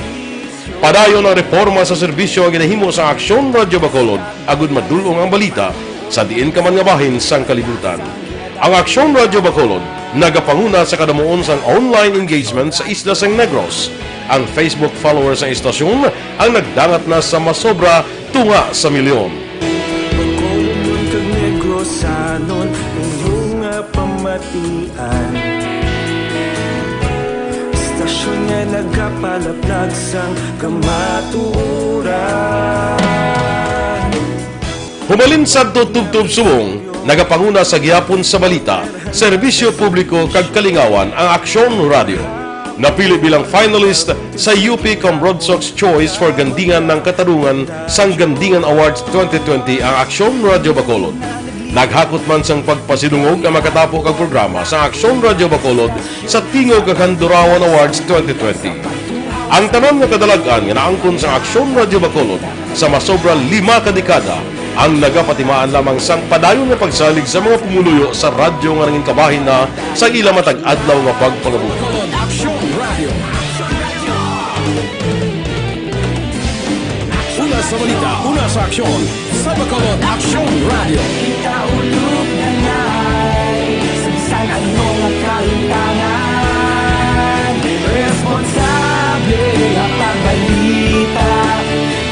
Padayon ang reporma sa serbisyo nga ginahimo sa Aksyon Radyo Bacolod agud madul-ong ang balita sa diin ka man nga bahin sang kalibutan. Ang Aksyon Radyo Bacolod nagapanguna sa kadamuon sang online engagement sa isla sang Negros. Ang Facebook followers sang istasyon ang nagdangat na sa masobra tunga sa milyon. Bacolodnon kag Negrosanon, inyo nga pamatian. Istasyon nga nagapalaplag sang kamatuoran. Humalin sadto tubtob subong, nagapanguna sa gihapon sa balita, serbisyo publiko kag kalingawan ang Aksyon Radyo. Napili bilang finalist sa U P Cambronsox Choice for Gandingan ng Katarungan sang Gandingan Awards twenty twenty ang Aksyon Radyo Bacolod. Naghakot man sang pagpasidungog ang makatapo kag programa sa Aksyon Radyo Bacolod sa Tingog kag Handurawan Awards twenty twenty. Ang tanan nga kadalag-an nga naangkon sa Aksyon Radyo Bacolod sa masobra lima ka dekada ang nagapatimaan lamang sang padayon nga pagsalig sa mga pumuluyo sa radyo nga nangin kabahin na sa ila matag adlaw nga pagpangabuhi. Aksyon Radyo. Una sa balita, una sa aksyon, sa Bacolod Aksyon Radyo. Kita ulog na ngay, sa bisan ano nga kaintahan, responsable nga pagbalita,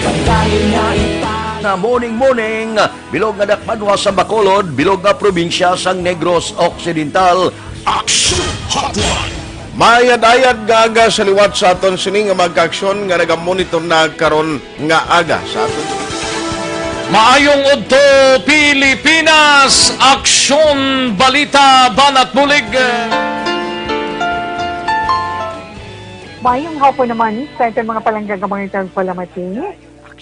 pagdayon nga ipa- Na morning, morning, bilog nga dakbanwa sa Bacolod, bilog nga probinsya sang Negros Occidental. Action Hotline. Mayad-ayad nga aga sa liwat sa aton sini nga mga kaaksyon nga nagamonitor na karon nga aga sa aton. Maayong udto, Pilipinas! Aksyon, balita, banat bulig. Maayong hapon naman sa aton mga palangga nga mga tagpalamati.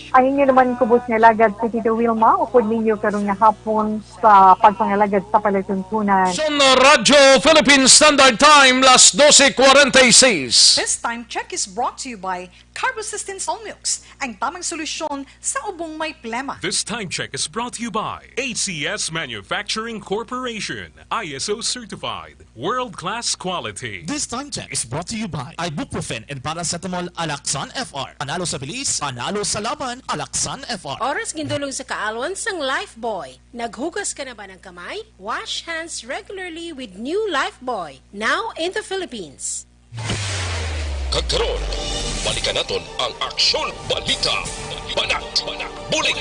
Ang inyo naman kubos nga alagad si Tito Wilma, upod ninyo karon nga hapon sa pagpangalagad sa palatuntunan. Sa Radyo Philippine Standard Time, las doce cuarenta y seis. This time check is brought to you by Carbocysteine Solmux, ang tamang solusyon sa ubong may plema. This time check is brought to you by A C S Manufacturing Corporation, I S O certified. World-class quality. This time check is brought to you by ibuprofen and paracetamol, Alaxan F R. Panalo sa bilis, panalo sa laban, Alaxan F R. Oras gindulong sa kaalwan sang Lifebuoy. Naghugas ka na ba ng kamay? Wash hands regularly with new Lifebuoy, now in the Philippines. Kag karon, balikan naton ang Aksyon Balita. Banat, banat, bulig.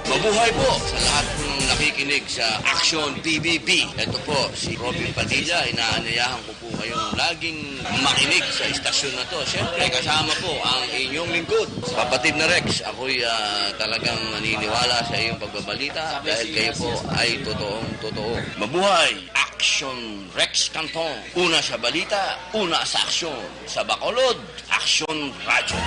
Mabuhay po sa lahat ng nakikinig sa Action P B B. Ito po si Robin Padilla. Inaanyayahan ko po kayong laging makinig sa istasyon na to. Siyempre, kasama po ang inyong lingkod, Kapatid na Rex. Ako'y, ah, talagang naniniwala sa iyong pagbabalita dahil kayo po ay totoong totoo. Mabuhay! Action Rex Canton. Una sa balita, una sa aksyon. Sa Bacolod, Aksyon Radyo.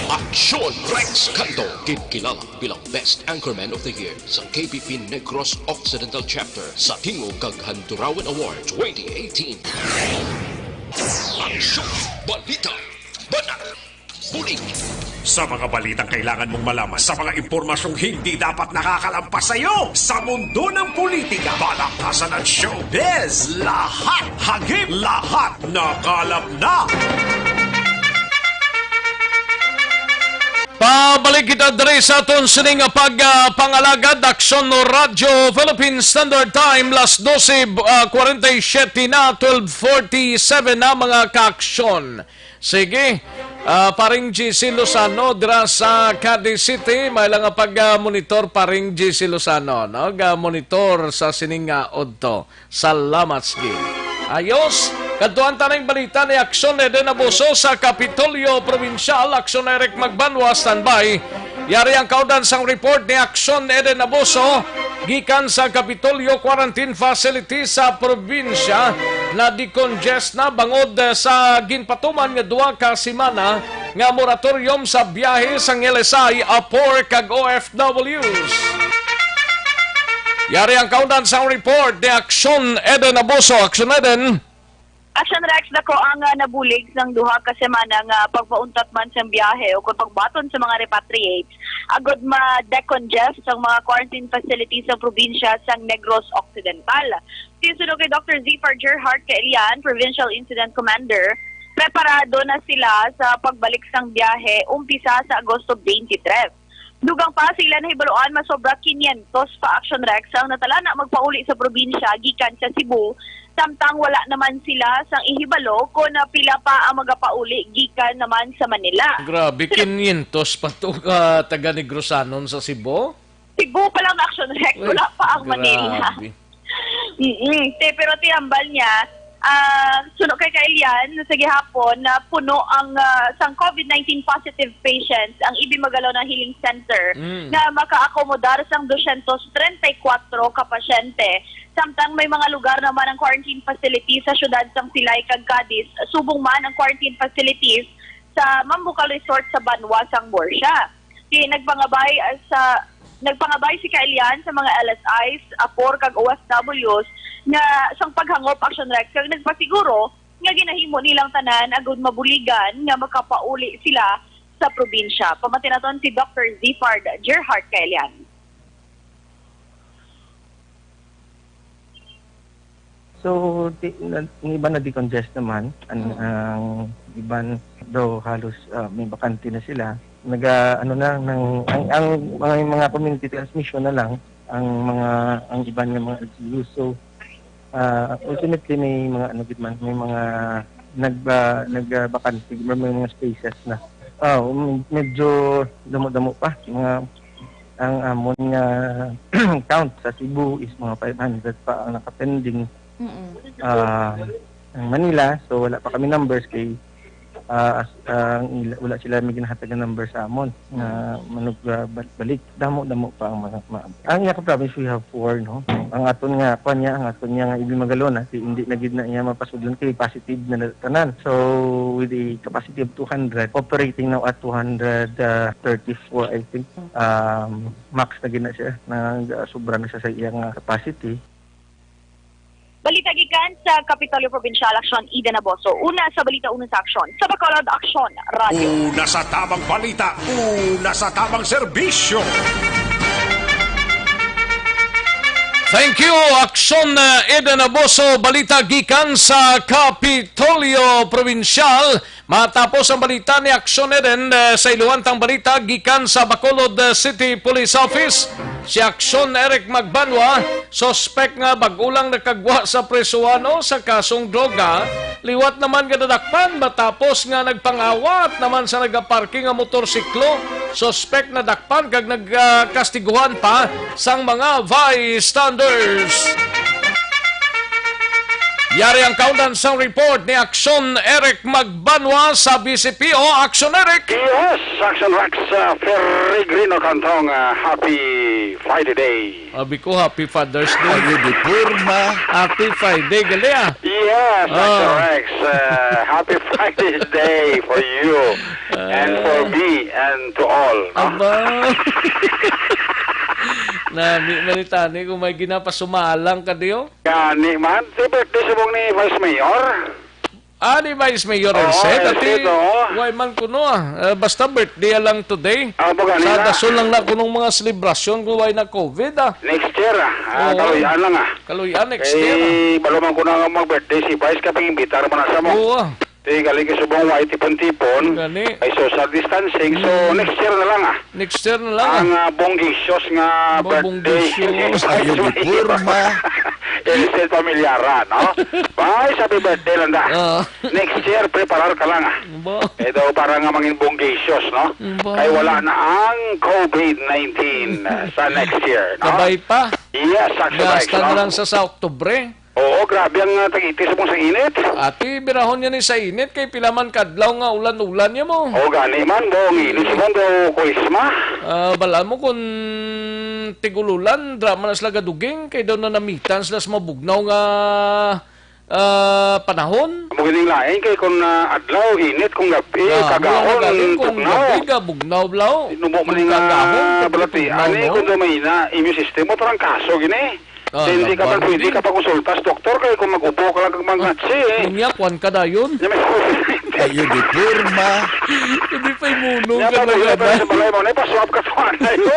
Aksyon Rex Canto, kinkilala bilang Best Anchorman of the Year sa K B P Negros Occidental Chapter sa Tingog kag Handurawan Award twenty eighteen. Aksyon Balita. Banat. Bulig. Sa mga balitang kailangan mong malaman, sa mga impormasyong hindi dapat nakakalampas sa iyo, sa mundo ng politika, balaktasan at showbiz, lahat, hagip, lahat, nakalap na. Pabalik kita diri sa aton sini nga pag, ah, pangalagad. Aksyon no Radyo Philippine Standard Time, las doce, ah, kwarenta y siete na, twelve forty-seven na, mga kaaksyon. Sige, ah, paring G C Lozano dira sa Cadiz City, may lang nga pag, ah, monitor, paring G C Lozano, no? Ga monitor sa sining nga udto. Salamat, sige. Ayos. Kadtuan ta ning balita ni Aksyon Eden Abuso sa Kapitolyo Probinsyal. Aksyon Eric Magbanwa, standby. Yari ang kaundan sang report ni Aksyon Eden Abuso gikan sa Kapitolyo Quarantine Facility sa probinsya. Na-decongest na bangod sa ginpatuman nga duha ka semana nga moratorium sa biyahe sang L S I, APOR, kag O F Ws. Yari ang kaundan sang report ni Aksyon Eden Abuso. Aksyon Eden. Action Rex, dako ang, ah, nabulig sang duha ka semana nga pagpauntat man sang biyahe o kung pagbaton sa mga repatriates agod ma-decongest ang mga quarantine facilities sa probinsya sang Negros Occidental. Sinsino kay Doctor Zifar Gerhart Kailian, Provincial Incident Commander, preparado na sila sa pagbalik sang biyahe umpisa sa Agosto twenty-three. Dugang pa sa ila nahibaluan, masobra quinientos pa, Action Rex, ang natalana magpauli sa probinsya gikan sa Cebu, samtang wala naman sila sang ihibalo kon pila pa ang magapauli gikan naman sa Manila. Grabe, quinientos pa to ka taga Negrosanon sa Cebu? Cebu pa lang, Action Rex, wala pa ang Manila. Grabe. Mm-mm. Te, pero ti hambal niya, ah, suno kay Kailian, sa gihapon na puno ang, ah, sang COVID nineteen positive patients ang Ibi Magalona Healing Center Mm. nga makaakomodar sang dosyentos treinta y kuwatro ka pasyente. Samtang may mga lugar naman ang quarantine facility sa siyudad sang Silay kag Cadiz, subong man ang quarantine facilities sa Mambucal Resort sa banwa sang Murcia. Ti nagpangabay, ah, sa, nagpangabay si Kailian sa mga L S Is, APOR kag O F Ws nga sang paghangop, Action Rex, kag nagpasiguro nga ginahimo nilang tanan agud mabuligan nga makapauli sila sa probinsya. Pamati naton si Doctor Zifard Gerhart Kailian. So, di, na, ang iban na-decongest naman. An, Mm. ang iban daw halos, ah, may bakante na sila. Naga, ano na, nang, ang, ang mga, mga community transmission na lang ang mga, ang iban nga mga L G Us. So, ah, ultimately, may mga, ano gid man, may mga nagba-, nagbakante, may mga spaces na. Ah, um, medyo damo-damo pa. Mga, ang amon nga count sa Cebu is mga five hundred pa ang nakapending. Mm-mm. Ah, ang Manila, so wala pa kami numbers kay, ah, as, ah, ang ila-, wala sila may ginahatag nga number sa amon nga Mm. manug-, ah, bal-, balik. Damo-damo pa ang mga, ma-, ang iya ka province, we have four, no? Ang aton nga, kuwan niya, ang aton niya nga Ibi Magalona, si, hindi na gid na iya mapasudlon kay positive na na tanan. So, with a capacity of two hundred, operating now at two hundred thirty-four, I think, um, max na gid na siya, na, ah, sobra na siya sa iyang, ah, capacity. Balita gikan sa Kapitolyo Probinsyal, Aksyon Eden Abuso. Una sa balita, una sa aksyon. Sa Bacolod, Aksyon Radyo. Una sa tamang balita, una sa tamang serbisyo. Thank you, Aksyon, uh, Eden Abuso. Balita gikan sa Kapitolyo Probinsyal. Matapos ang balita ni Aksyon Eden, eh, sa iluwantang balita gikan sa Bacolod, eh, City Police Office, si Aksyon Eric Magbanwa, suspek nga bag-o lang nakagwa sa prisuhan sa kasong droga, liwat naman nga nadakpan matapos nga nagpangawat naman sa nagaparking nga motorsiklo. Suspek nadakpan kag nagkastiguhan pa sang mga bystanders. Yari ang kaundan sang report ni Aksyon Eric Magbanwa sa B C P O. Aksyon Eric! Yes, Aksyon Rex, uh, Peregrino Cantong, uh, happy Friday Day. Abi ko, happy Father's Day. Ayo di porma. Happy Friday, gali, ah. Yes, Aksyon Ah. Rex, uh, happy Friday Day for you and for Ah. me and to all, no? Aba. Nami, manitani kung may ginapasumalang ka diyo? Gani man, si birthday subong ni Vice Mayor. Ah, di Vice Mayor Oo, Erset, ati, Erset, oo. Why man kuno, ah. Ah, basta birthday lang today. Ah, baga Sa nila. Dason lang na kunong mga selebrasyon kung why na covid, ah. Next year, ah. Ah, Oo. Kaluyan lang, ah. Kaluyan, next Eh, year, ah. Balo man ko na mag-birthday si Vice, kapag imbitar mo na sa mo. Oo, ah. Di, galing ka subong, why tipon-tipon? Gani. Ay, social distancing. So, Hmm. Next year na lang, ah. Next year na lang, Ang, ah. Ah, bonggisios nga Ba, birthday. Bonggisios. Ayo, di porma. Erset Pamilyara, no? Vice, happy birthday lang da. Ah. Next year, preparar ka lang, ah. Ba? Ito, para nga mangin bonggisios, no? Ba? Kay wala na ang covid nineteen, ah, sa next year, no? Kabay pa. Yes, actually, Gasta no? Na lang sa, sa Oktubre. Oo, grabe ang, ah, tag-itis mo sa init. Ati, birahon niya ni sa init, kay pila man kadlaw nga ulan-ulan niya mo. Oo, gani man, bo, ang init man, bo, kuisma. Ah, bala mo kung tigululan, drama na sila gaduging, kay daw na namitan sila sa mabugnaw nga, ah, panahon. Amo ganing lain kay kung, ah, adlaw, init, kung gabi, Ah, kagahon, mula na galing kung bugnaw. Gabi ka, bugnaw, blaw. Inubo man Kung nga kagahon, kung balati, bugnaw, ani, no? Kung daw may ina, immune system mo, tarangkaso, gini. Ah, Then, di ka laban, man pwede di. Ka pakonsulta sa doktor, kay kung mag-ubo ka lang kag mga Ah, tsi, eh. Unya, kwan ka dayon. Nya may covid nineteen. Ayo, di porma. Hindi pa imuno Nya ka na pag-uwi ka yan, tayo sa ay. Balay mo, na ipaswab ka sa anay mo.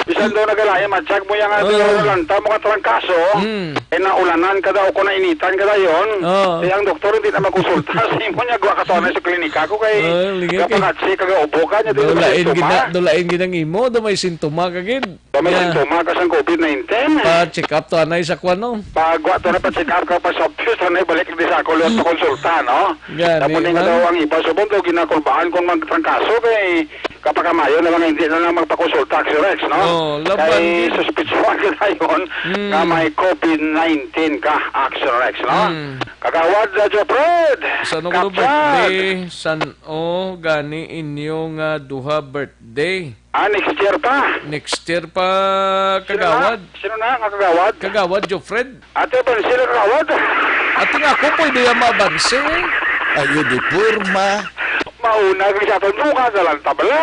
Bisan daw nagalayan, ma-check mo yan, Ah. Ano, lanta mo ka trangkaso, Mm. Eh, naulanan ka daw, kung nainitan ka dayon, Ah. Eh, ang doktor hindi na magkonsulta sa imo, nya gwa ka to na sa klinika ko, kay Ah, lingi, kay kapag atsi ka, gaubo ka, nya di Dulain naman gina-, sintoma. Dulain ginang imo, do may sintoma ka gid. Ba may Yeah. Sintoma ka sang covid nineteen? Pa-check up to, anay, sa kwan, no? Pag wa to na pa-check up ka, pa-swab test, anay, balik di sa ako, liwat pa konsulta, no? Gani, Tapos ni nga man. Daw ang iba, subong daw ginakulbaan kung magtrangkaso, kay kapag kamayo na lang, hindi na lang magpakonsulta, Action Rex, no? Oh, laban Kay din. Suspitsuhan ka na yun Mm. Nga may covid nineteen ka, Action Rex, no? Mm. Kagawad, Radyo Fred! Sa ano ko Kapsat! Birthday? San, oh, gani inyo nga duha birthday? Ah, next year pa. Next year pa, Sino na? Kagawad. Sino na nga kagawad? Kagawad, Jofred. Ate, abanse na kagawad. Ate nga ako, pwede yan maabanse. Ayo di porma. Mauna kang sa aton, bukas na lang tabla.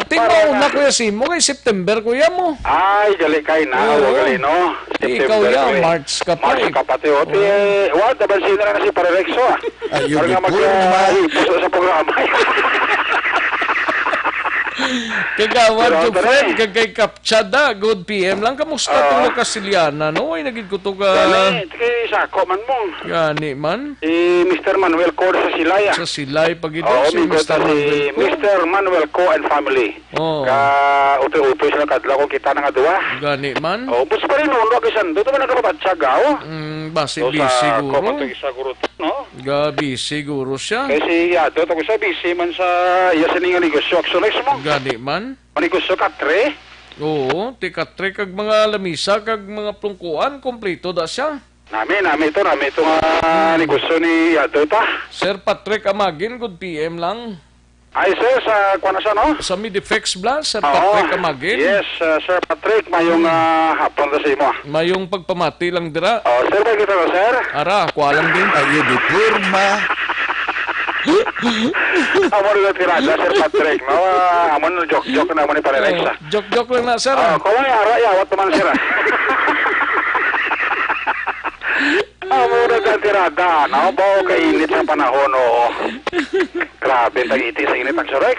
Ate, Para mauna na. Kuya Simo, kay September, kuya mo. Ay, gali kay na. Oo. Wa gali, no? Ikaw September, ya, eh. March ka pa, March eh. Ka pa, te, oh. Te, Oo. Wa, abanse na lang na si Pare Rexo, ah. Ayo di porma. Para nga mag-, ah, ipos sa programa. Kagawad Pero, Jofred, Pare. Kag kay Kap-, Chada, good P M lang. Kamusta Oo. Tong Kasiliana, no? Ay, nagid ko to ka Gani, kay sako man mo. Gani man. Si Mister Manuel Cor sa Silay, ah. Sa Silay pa gid, Oo, si amigo Mister ta si Manuel Cor. Mister Manuel Co and family. Oo. Ka utoy-utoy sila kadlaw kung kita na nga duwa. Gani man. Oh, bus pa rin nuno kay Sando, to man nagkapabatsag, ah, oh. Mm, basi So, busy sa siguro. Kuwan to, isa guro to, no? Ga busy siguro siya. Kay si Yado, to sa busy man sa iya sining negosyo, Action Rex mo. Gani man. Manegosyo katre? Oo, ti katre kag mga lamisa kag mga plungkuan, kompleto da siya. Nami, nami to, nami to nga Hmm. Negosyo ni Yado ta. Sir Patrick Amagin, good P M lang. Ay, sir, sa kuwan na siya, no? Sa Midifex Blas, Sir Oo. Patrick Amagin. Yes, uh, Sir Patrick, mayong, Hmm. uh, hapon na sa imo, ah. Mayong pagpamati lang dira. Oh, sir, ba kita na, sir? Ara, kuha lang din. Ayo di porma. Amo rin ang tirada, Sir Patrick, no? Ah, amo na, joke-joke na, amo ni Pare Rex, Oh, ah. Joke-joke lang na, sir, Oh, ah. Kung may ara, yawat naman, sir, ah. Amo na ang tirada, no? Bao kainit sa panahon, oo. Grabe, tag-iti sa init, Action Rex.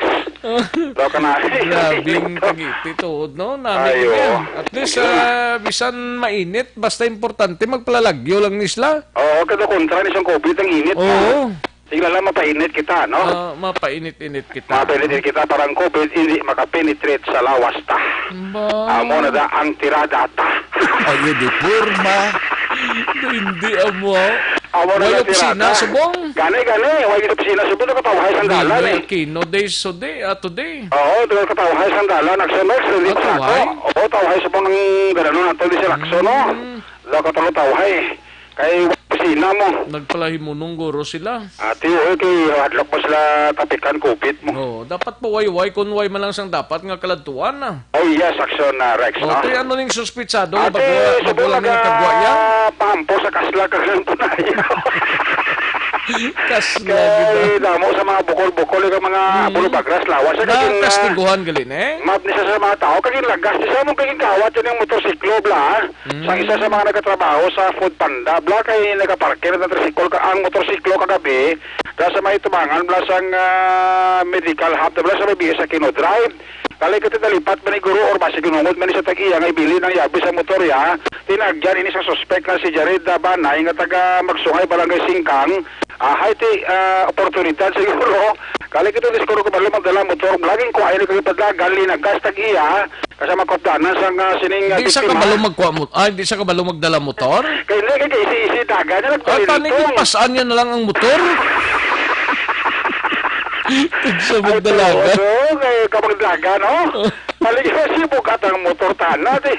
Daw ka na. Grabing tag-iti tuod, no? Nami Ay, ko niya. Oo. At least, ah, bisan mainit, basta importante, magpalalagyo lang ni sila. Oo, kada kontra ni siyang covid, ang init na. Oo. Sige lang, mapainit kita, no? Ah, mapainit-init kita. Mapainit-init kita para ang covid hindi makapenetrate sa lawas ta. Ba? Amo na da ang tirada ta. Ayo di porma. Hindi amo. Amo na Way da opisina, tirada. Subong? Gani, gani. Way opisina, subong. Nakatawhay sa dalan, Hindi, eh. Kino days today, ah, today. Oo, doon katawhay sa dalan. Action Rex, hindi Ah, pa ako. Tawhay? Oo, tawhay subong ang gananon nato, di sila Action, no? Mm. Daw ka tulo tawhay. Kay opisina mo. Nagpalahimunong guro sila. Ati, okay, hadlok mo sila tapikan covid mo. Oo, dapat pawayway kun way man lang sang dapat nga kaladtuan, ah. Oh, yes, Action, ah, Rex, Oh, no? Kay ano ning suspitsado nga Ate, bago, bago sabi lang nga mag-, kagwa yan? Ah, pahampo sa kasla ka lang tunayo. Kasla Kay gid, ah. damo sa mga bukol-bukol, yung mga Mm. bulubagras, lawas. Sa kagin, ah, Nakastiguhan gali ni. map ni sa, sa mga tao, kagin lagas, di sa mong kagin kawat, yun yung motorsiklo, bla. Mm. Sa isa sa mga nagkatrabaho sa Food Panda, bla, kay nagaparkir na tricycle ka, ang motorsiklo kagabi, da sa may tubangan, bla, sang, ah, medical hub, bla, sa may B S Aquino Drive. Kali ka nalipat man ni guro or basi ginungod man ni sa tag-iya nga ibilin ang yabi sa motor ya, tinagyan ini sa suspek nga si Jared Banay nga taga Magsungay, Barangay Singkang. Ah, hay ti, ah, oportunidad siguro. Kali ka siguro kabalo magdala motor, laging kuha ini kag padlagan, linagas tag-iya, kasama kopdanan sang, ah, sining, ah, Di sa biktima. kabalo magkuha mo, ay, di sa kabalo magdala motor? Kay hindi, kay isi-isi dagan niya, At tani nagpalintong. Pasan niya na lang ang motor? Sa Ay, magdalaga. Tuod, oh, kay ka magdalaga, no? Paligid si bukat ang motor tana, di.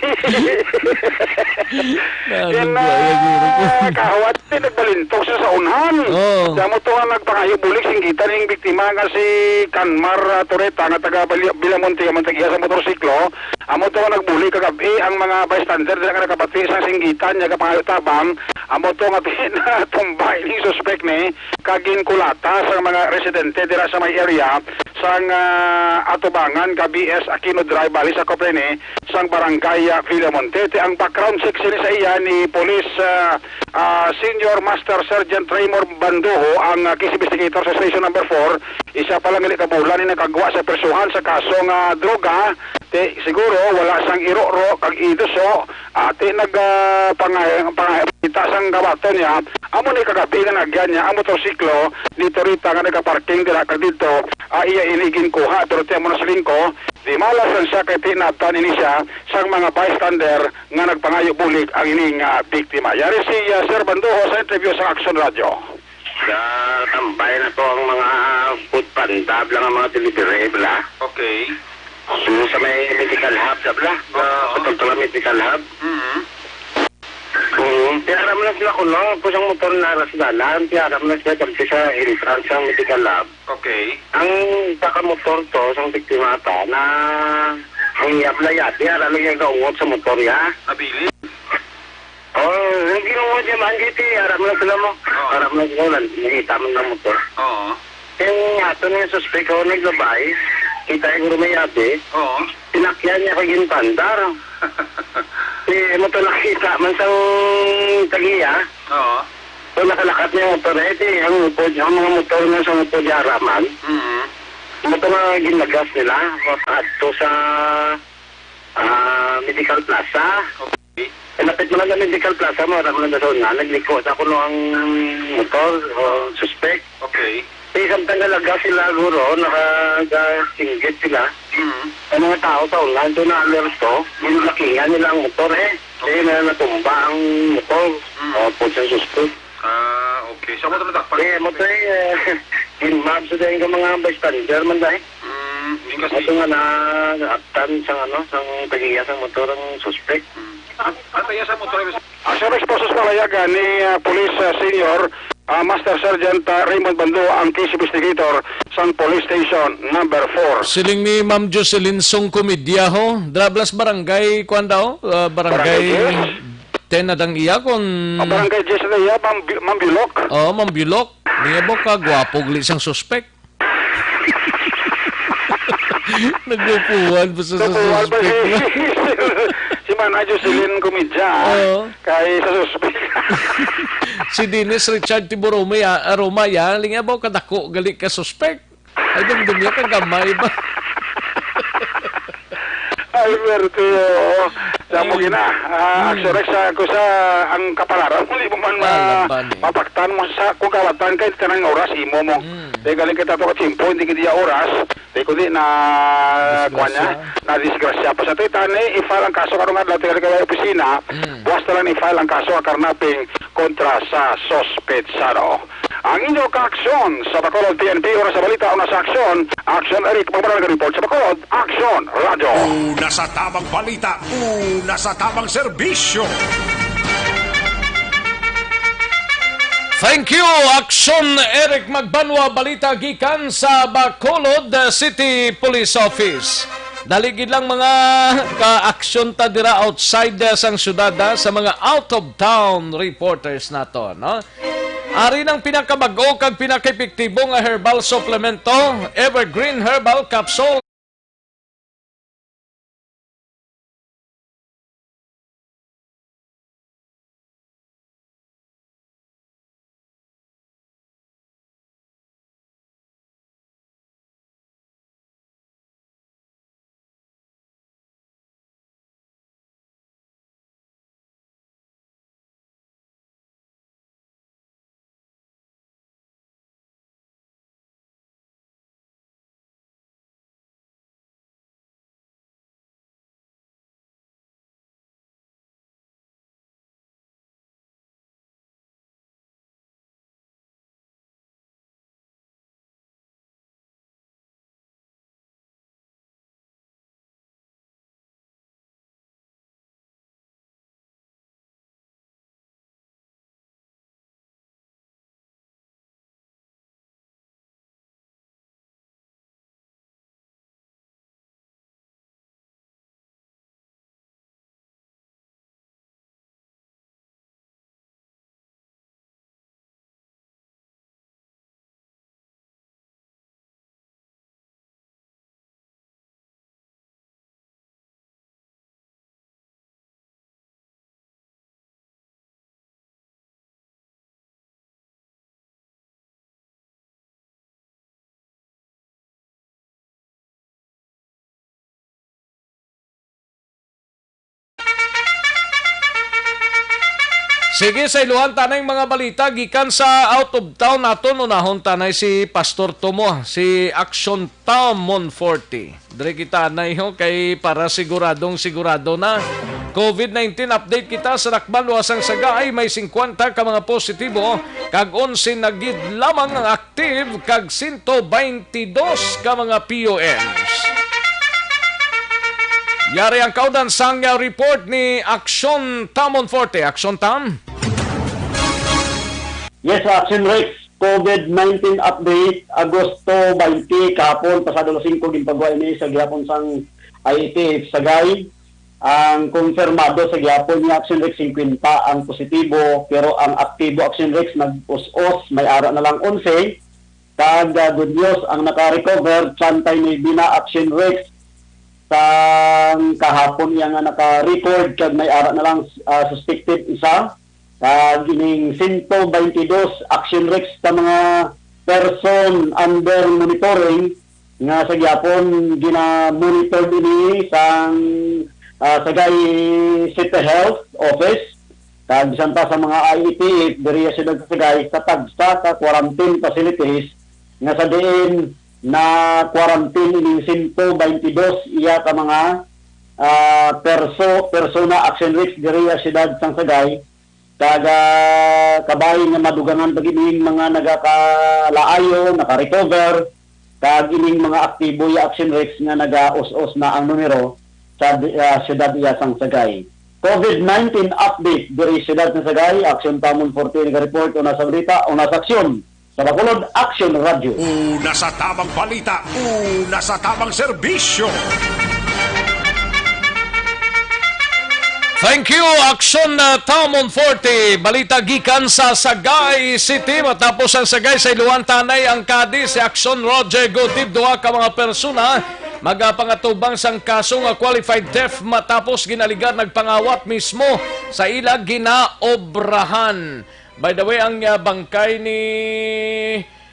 Yan na, Nagbuaya, guro ko. Kahawat, di nagbalintog siya sa unhan. Oo. Sa motor nga nagpangayo bulig, singgitan ning biktima nga si Kanmar, ah, Toreta, nga taga Bali-, Bilamonte, ang tagiya sa motorsiklo. Amo to nga nagbulig kagabi ang mga bystander, dira nga nakabati sa singgitan niya kapangayo tabang. Amo to nga pinatumba ining suspek ni kag ginkulata sa mga residente dira sa may area sang, ah, atubangan ka B S Aquino Drive, bali sa Coprene, sang barangay, ah, Villamonte. Ti ang background check sini sa iya ni Police, ah, ah, Senior Master Sergeant Raymond Bandoho, ang, ah, case investigator sa Station Number Four. Isa pa lang gali ka bulan ni nakagwa sa prisuhan sa kaso nga droga. Ti siguro wala sang iroro kag iduso. Ati nag, ah, pangay-, pangay-, kita sang gawaton niya. Amo ni kagabi nga nagyan niya ang motorsiklo ni Torita nga nagaparking dira kag didto. Ah, iya ini ginkuha, pero ti amo na siling ko, di malas lang siya kay tinabtan ini siya sang mga bystander nga nagpangayo bulig ang ini nga biktima. Yari si, ah, Sir Bandoho sa interview sa Action Radio. Sa tambay na to ang mga food panda, bla, nga mga delivery, bla. Okay. So, sa may medical hub, sa bla. Oo. Sa Tagtala Medical Hub. Mm. Mm, tiyaram lang sila kuno, kung sang motor na aras dalan, tiyaram lang sila dito sa entrance ng medical hub. Okay. Ang baka motor to, sang biktima ta, na ang yabla ya, tiyaram lang yung gaungot sa motor ya. Nabilin? Oh, ang ginawa niya man, G T, harap lang sila mo. Oo. Harap lang sila, nan-, nakita mo ng motor. Oo. Yung ato na yung suspek, oh, naglabay, kita yung rumayabi, Oo. pinakyan niya kag ginpandar. Eh, mo to nakita man sang tagiya. Oo. So, nakalakat niya yung motor, eh, di, ang upod, ang mga motor nga sa upod yaraman. Mm. Motor nga ginagas nila, paadto sa, ah, Medical Plaza. Okay. Lapit mo lang sa Medical Plaza mo, aram mo lang sa una, nagliko sa kuno ang motor o suspect. Okay. Di samtang nalaga sila, guro, nakasinggit sila. Mm. Ang mga tao sa unahan, doon na alerto, yung lakingan nila ang motor, eh. Kaya Okay. na natumba ang motor. Mm. O, po sa suspect. Ah, okay. So, mo to natakpan? Eh, mo to, eh, ginmab sa dahil ka mga bystander man dahil. Mm, yun kasi. Ato nga na, naaktan sa, ano, sa tagiya sa motor ang suspect. Mm. At, at iya sa motor, ah, sa response sa palayagan ni, ah, Police, ah, Senior, ah, Master Sergeant, ah, Raymond Bando, ang case investigator sang Police Station Number Four. Siling ni Ma'am Jocelyn Song Comediaho, Drablas Barangay, kuwan daw, ah, Barangay Barangay Diez? Ten na dang iya kung Ang Barangay Diez na iya, Ma'am Bi-, Ma'am Bilok. Oo, Ma'am Bilok. Di nga ba ka gwapo gali sang suspect? Naglupuhan pa sa, sa Naglupuhan pa suspect si, na. Si Manay Jocelyn Comediaho, ah. Oo. Kay sa suspect. Si Dennis Richard Tiburumay, ah, Arumay, ah. Lingabaw kadako gali ka suspect. Ay, dumdum niya ka gamay ba? Alberto, oo. Sa mo Ay. gina, ah, Hmm. Axorex, ah, ko sa ang kapalaran mo, di mo man ma-, Ah, laban eh. mapaktan mo sa kung kawatan kay tanang oras imo mo. Hmm. Di galing kita to ka tiyempo, hindi kita oras. Di kundi na, Disgrasya. kuwan niya, na disgrasya. Pa sa tuwi, tani, i-file ang kaso karong adlaw, tinggal ka opisina, Mm. buwas na lang i-file ang kaso, karnaping kontra sa sospetsado. Ang inyo kaaksyon sa Bacolod P N P, una sa balita, una sa aksyon, Aksyon Eric, magbarang report sa Bacolod, Aksyon Radio. Una sa tabang balita, una sa tabang serbisyo. Thank you, Aksyon Eric Magbanwa. Balita gikan sa Bacolod City Police Office. Dali gid lang mga ka-aksyon ta dira outside, uh, sang syudad, uh, sa mga out-of-town reporters nato, no? Ari ng pinakabag-o kag pinakaepektibo nga herbal suplemento, Evergreen Herbal Capsule. Sige, sa iluhan tanay mga balita gikan sa out of town naton, unahon tanay si Pastor Tomo, si Action Tom Monforte. Diri kita anay ho kay para siguradong sigurado na. covid nineteen update kita sa Dakbaluas sang Sagay, may singkwenta ka mga positibo kag onse na gid lamang ang active kag sento baynte dos ka mga P O Ms. Yari ang kaudan sang, uh, report ni Aksyon Tamon Forte. Aksyon Tam? Yes, Action Rex, covid nineteen update, Agosto twenty, kahapon, pasado alas singko, ginpagwa ini sa gihapon sang I A T F Sagay. Ang konfirmado sa gihapon ni Action Rex, singkwenta ang positibo, pero ang aktibo, Action Rex, nag-us-os, may ara na lang onse. Kag, ah, good news, ang naka-recover, Chantay Nueve na, Action Rex, sang kahapon iya nga naka-record, kag may ara na lang, ah, suspected isa. Kag ining sento baynte dos, Action Rex, ka mga person under monitoring nga sa gihapon gina-monitor ini sang, ah, Sagay City Health Office. Kag bisan pa sa mga I A T F diri sa siyudad sa Sagay, sa tagsa ka quarantine facilities nga sa diin na quarantine ining sento baynte dos iya ka mga, ah, perso-, persona, Action Rex, diri sa siyudad sang Sagay. Kag, ah, kabay nga madugangan pa gid ining mga nagakalaayo, naka-recover, kag ining mga aktibo ya Action Rex nga naga-us-os na ang numero sa di-, ah, siyudad iya sang Sagay. covid nineteen update diri siyudad sa Sagay, Action Tamon Forte nag-report, una sa balita, una sa aksyon. Sa Bacolod, Action Radio. Una sa tamang balita, una sa tamang serbisyo. Thank you, Action, uh, Tamon Forte. Balita gikan sa Sagay City. Matapos ang Sagay, sa iluhan tanay ang Cadiz, si Action Roger Gutib, duha ka mga persona magapangatubang sang kaso nga qualified theft matapos ginaligar nagpangawat mismo sa ila ginaobrahan. By the way, ang, ah, bangkay ni,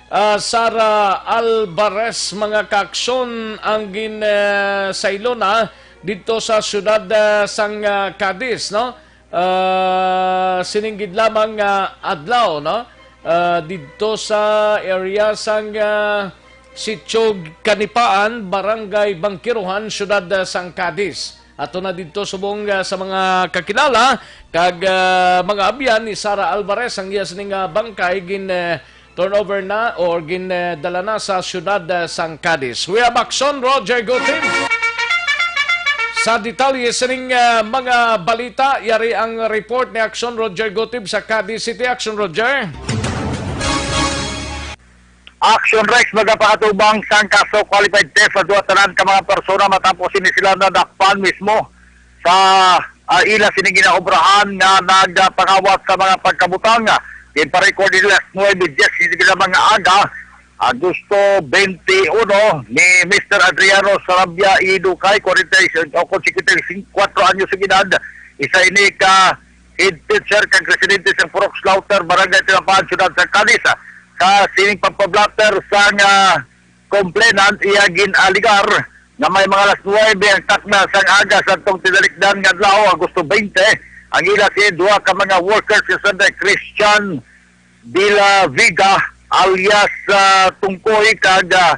ah, Sara Alvarez, mga kaaksyon, ang gin, ah, saylo na didto sa siyudad, ah, sang, ah, Cadiz, no? Ah, sining gid lamang nga adlaw, no? Ah, didto sa area sang, ah, Sitio Kanipaan, Barangay Bangkiruhan, siyudad, ah, sang Cadiz. Ato na didto subong, ah, sa mga kakilala kag, ah, mga abyan ni Sara Alvarez, ang iya sining, ah, bangkay gin, eh, turnover na or gin, eh, dala na sa siyudad, ah, sang Cadiz. We have Action Roger Gutib. Sa detalye sining, ah, mga balita, yari ang report ni Action Roger Gutib sa Cadiz City. Action Roger. Action Rex, magapaatubang sang kaso qualified theft sa duha tanan ka mga persona matapos ini sila nadakpan mismo sa, ah, ila sini ginaobrahan nga nagpangawat sa mga pagkabutang. Ginparecord nila alas nuwebe diez lamang nga aga, Agosto twenty-one, ni Mister Adriano Sarabia Idukay, forty-six o fifty-four anyos sa edad. Isa ini ka head teacher kag residente sa Purok Slaughter, Barangay Tinapahan, Siyudad sa Cadiz. Sa sining pagpablatter sang, ah, complainant, iya gin-alegar nga may mga alas nuwebe ang takna sang aga sa tong tinalikdan nga adlaw, Agosto twenty, ang ila si duha ka mga workers sa Sunday Christian de la Vega alias, ah, Tungkoy kag, ah,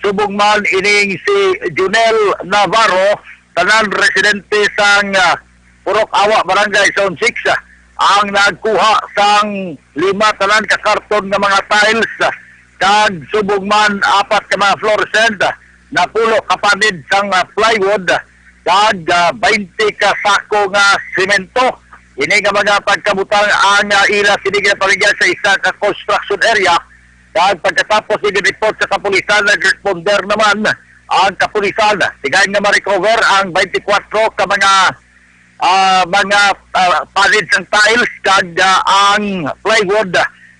subong man ining si Junel Navarro, tanan residente sang, ah, Purok Awa, Barangay Zone six, ah, ang nagkuha sang lima tanan ka karton nga mga tiles, ah, kag subong man apat ka mga fluorescent, ah, napulo ka panid sang, ah, plywood, ah, kag, ah, twenty ka sako nga semento. Ini nga mga pagkabutang ang, ah, ila sini ginapaligya sa isa ka construction area. Kag pagkatapos ni report sa kapulisan, nag-responder naman ang kapulisan. Sigayon nga ma-recover ang twenty-four ka mga, ah, mga, ah, panid sang tiles kag, ah, ang plywood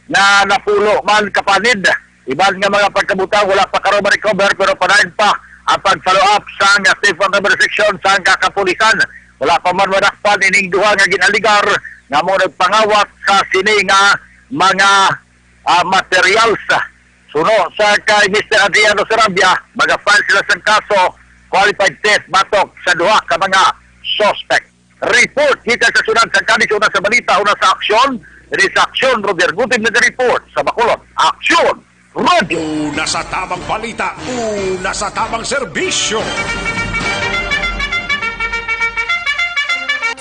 nga napulo man ka panid. Iban nga mga pagkabutang wala pa karon ma-recover, pero padayon pa ang pag-follow up sang State Fund Revenue Section sang kakapulisan. Wala pa man madakpan ining duha nga ginaligar nga mo nagpangawat sa sini nga mga, ah, materials. Suno sa kay Mister Adriano Sarabia, mag-file sila sang kaso, qualified theft, batok sa duha ka mga suspect. Report kita sa siyudad sa Cadiz, una sa balita, una sa aksyon. Ini sa aksyon, Roger Gutib nag-report sa Bacolod. Aksyon! Radyo. Una sa tamang balita, una sa tamang serbisyo.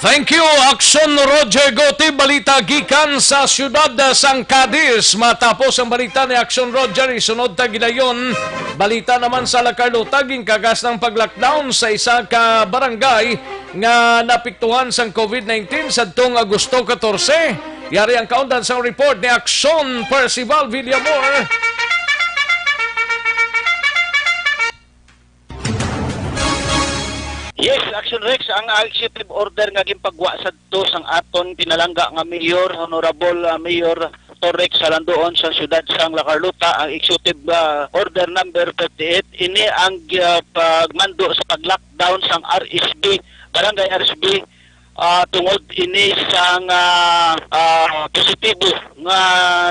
Thank you, Aksyon Roger Gotib. Balita gikan sa siyudad sang Cadiz. Matapos ang balita ni Aksyon Roger, isunod ta gidayon. Balita naman sa La Carlota, ginkakas ng pag-lockdown sa isa ka barangay nga napiktuhan sang covid nineteen sadtong Agosto catorce. Yari ang kaundan sang report ni Aksyon Percival Villamor. Yes, Action Rex, ang executive order nga ginpagwa sadto sang aton pinalangga nga mayor, Honorable, ah, Mayor Torrex Salandoon sa siyudad sang La Carlota, ang executive, ah, order number thirty-eight, ini ang, ah, pagmando sa pag-lockdown sang R S B, Barangay R S B, ah, tungod ini sang, ah, ah, positibo nga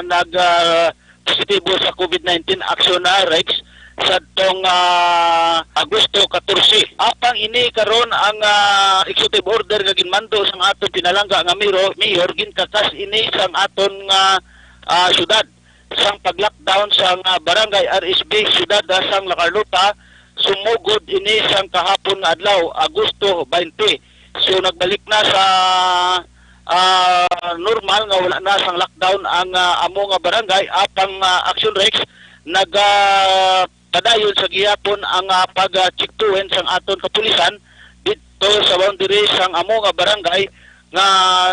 nag, ah, positibo sa covid nineteen, Action, ah, Rex, sadtong, ah, Agosto catorce. Apang ini karon ang, ah, executive order nga ginmando sang aton pinalangga nga miro-, mayor, ginkakas ini sang aton nga, ah, syudad sang pag-lockdown sang, ah, Barangay R S B, Syudad, ah, sang La Carlota, sumugod ini sang kahapon nga adlaw, Agosto twenty. So, nagbalik na sa, ah, normal nga wala na sang lockdown ang, ah, amo nga barangay. Apang, ah, Action Rex, naga-, padayon sa gihapon ang, ah, pag, ah, checkpoint sang aton kapulisan didto sa boundary sang amo nga barangay nga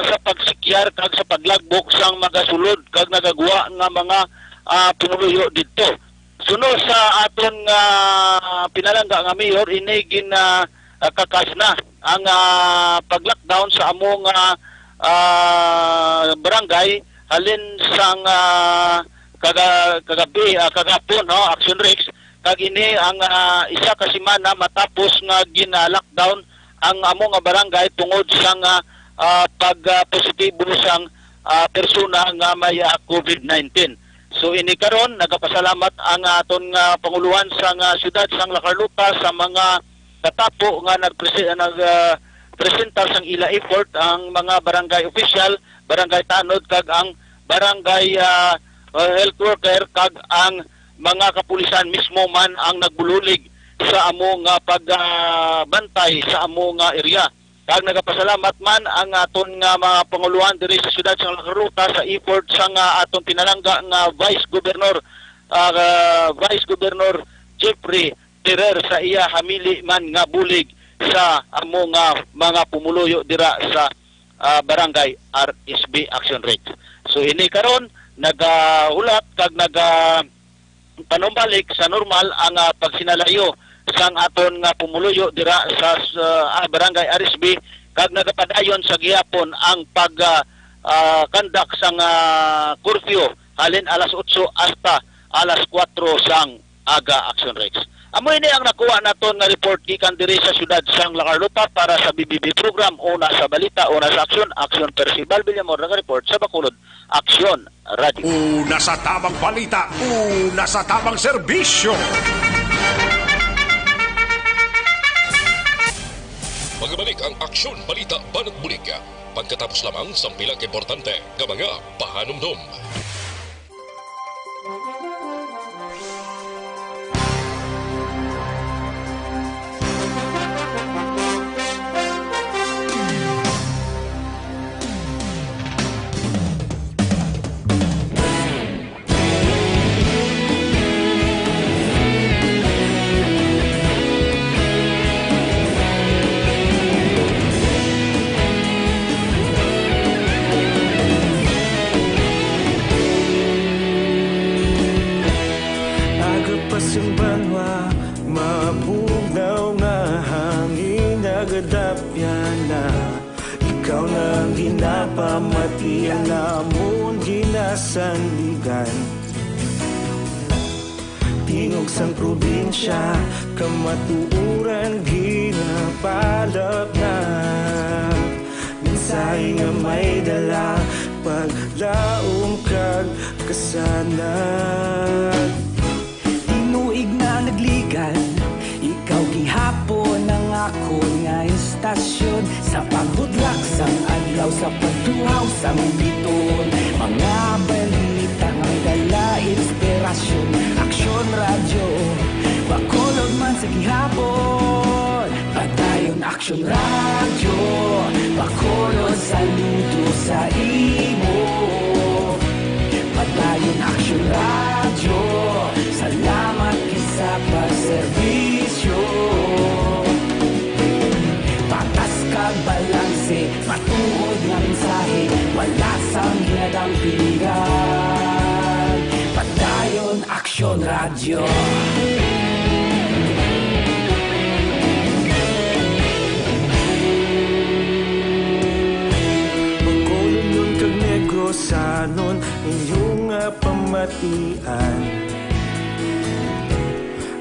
sa pagsikyar kag sa paglagbok sang magasulod kag nagagwa nga mga, ah, pumuluyo didto. Suno sa aton nga pinalangga nga mayor, ini gin, ah, ah, kakas na ang, ah, pag-lockdown sa amo nga, ah, barangay halin sang, ah, kaga-, kagabi, ah, kagapon, no, Action Rex, kag ini ang, ah, isa ka semana matapos nga gina-lockdown ang amo nga barangay tungod sang, ah, ah, pag, ah, positibo sang, ah, persona nga may, ah, covid nineteen. So, ini karon, nagapasalamat ang aton nga panguluhan sang, ah, siyudad sang La Carlota sa mga katapo nga nagprese-, nag, ah, presentar sang ila effort, ang mga barangay official, barangay tanod, kag ang barangay, ah, ah, health worker, kag ang mga kapulisan mismo man ang nagbululig sa amo nga pag, ah, bantay sa amo nga area. Kag nagapasalamat man ang aton nga mga panguluhan diri sa siyudad sa La Carlota sa effort sang, ah, aton pinalangga nga Vice Governor, ah, Vice Governor Jeffrey Ferrer sa iya hamili man nga bulig sa amo nga mga pumuluyo dira sa, ah, Barangay R S B, Action Rex. So, ini karon nagahulat kag naga panumbalik sa normal ang, ah, pagsinalayo sang aton nga pumuluyo dira sa, sa, ah, Barangay R S B, kag nagapadayon sa gihapon ang pag, ah, ah, conduct sang, ah, curfew halin alas otso hasta alas kuwatro sang aga, Action Rex. Amo ini ang nakuha naton nga report gikan diri sa siyudad sang La Carlota. Para sa B B B program, Una sa Balita, Una sa Aksyon, Aksyon Percival Villamor, naga-report sa Bacolod, Aksyon Radio. Una sa tamang balita, una sa tamang serbisyo. Magbalik ang Aksyon Balita Banat Bulig. Pagkatapos lamang sang pila ka importante nga mga pahanumdom. Aga pa sing banwa, mabugnaw nga hangin nagadapyan na. Ikaw na ang ginapamati, ang amon ginasandigan. Tingog sang probinsya, kamatuoran ginapalapnap. Mensahe nga may dala, paglaom kag kasanag. Tinuig na nagligad, ikaw gihapon ang akon nga istasyon. Sa pagbutlak sang adlaw, sa pagtuhaw sang bituon, mga balita nga may dala inspirasyon. Aksyon Radyo, Bacolod man sa gihapon. Padayon Aksyon Radyo, Bacolod, saludo sa imo. Padayon Aksyon Radyo, salamat gid sa pagserbisyo. Patas kag balanse, matuod nga mensahe, wala sang ginadampingan. Padayon Aksyon Radyo. Bacolodnon kag Negrosanon, inyo nga pamatian.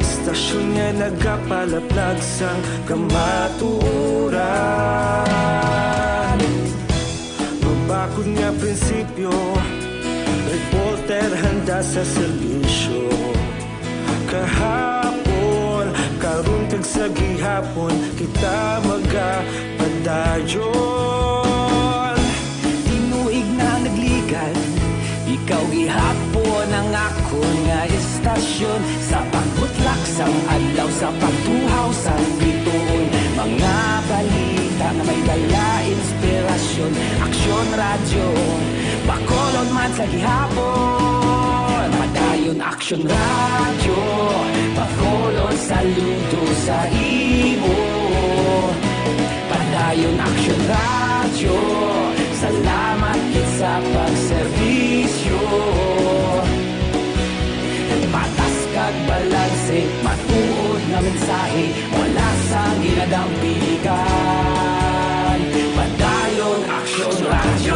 Istasyon nga nagapalaplag sang kamatuoran. Mabakod nga prinsipyo, reporter handa sa serbisyo. Kahapon, karon kag sa gihapon, kita magapadayon. Tinuig na nagligad, ikaw gihapon ang akon nga istasyon. Sa pagbutlak sang adlaw, sa pagtuhaw sang bituon, mga balita nga may dala inspirasyon. Aksyon Radyo, Bacolod man sa gihapon. Padayon Aksyon Radyo, Bacolod, saludo sa imo. Padayon Aksyon Radyo, salamat gid sa pagserbisyo. Patas kag balanse, matuod nga mensahe, wala sang ginadampigan. Padayon Aksyon Radyo.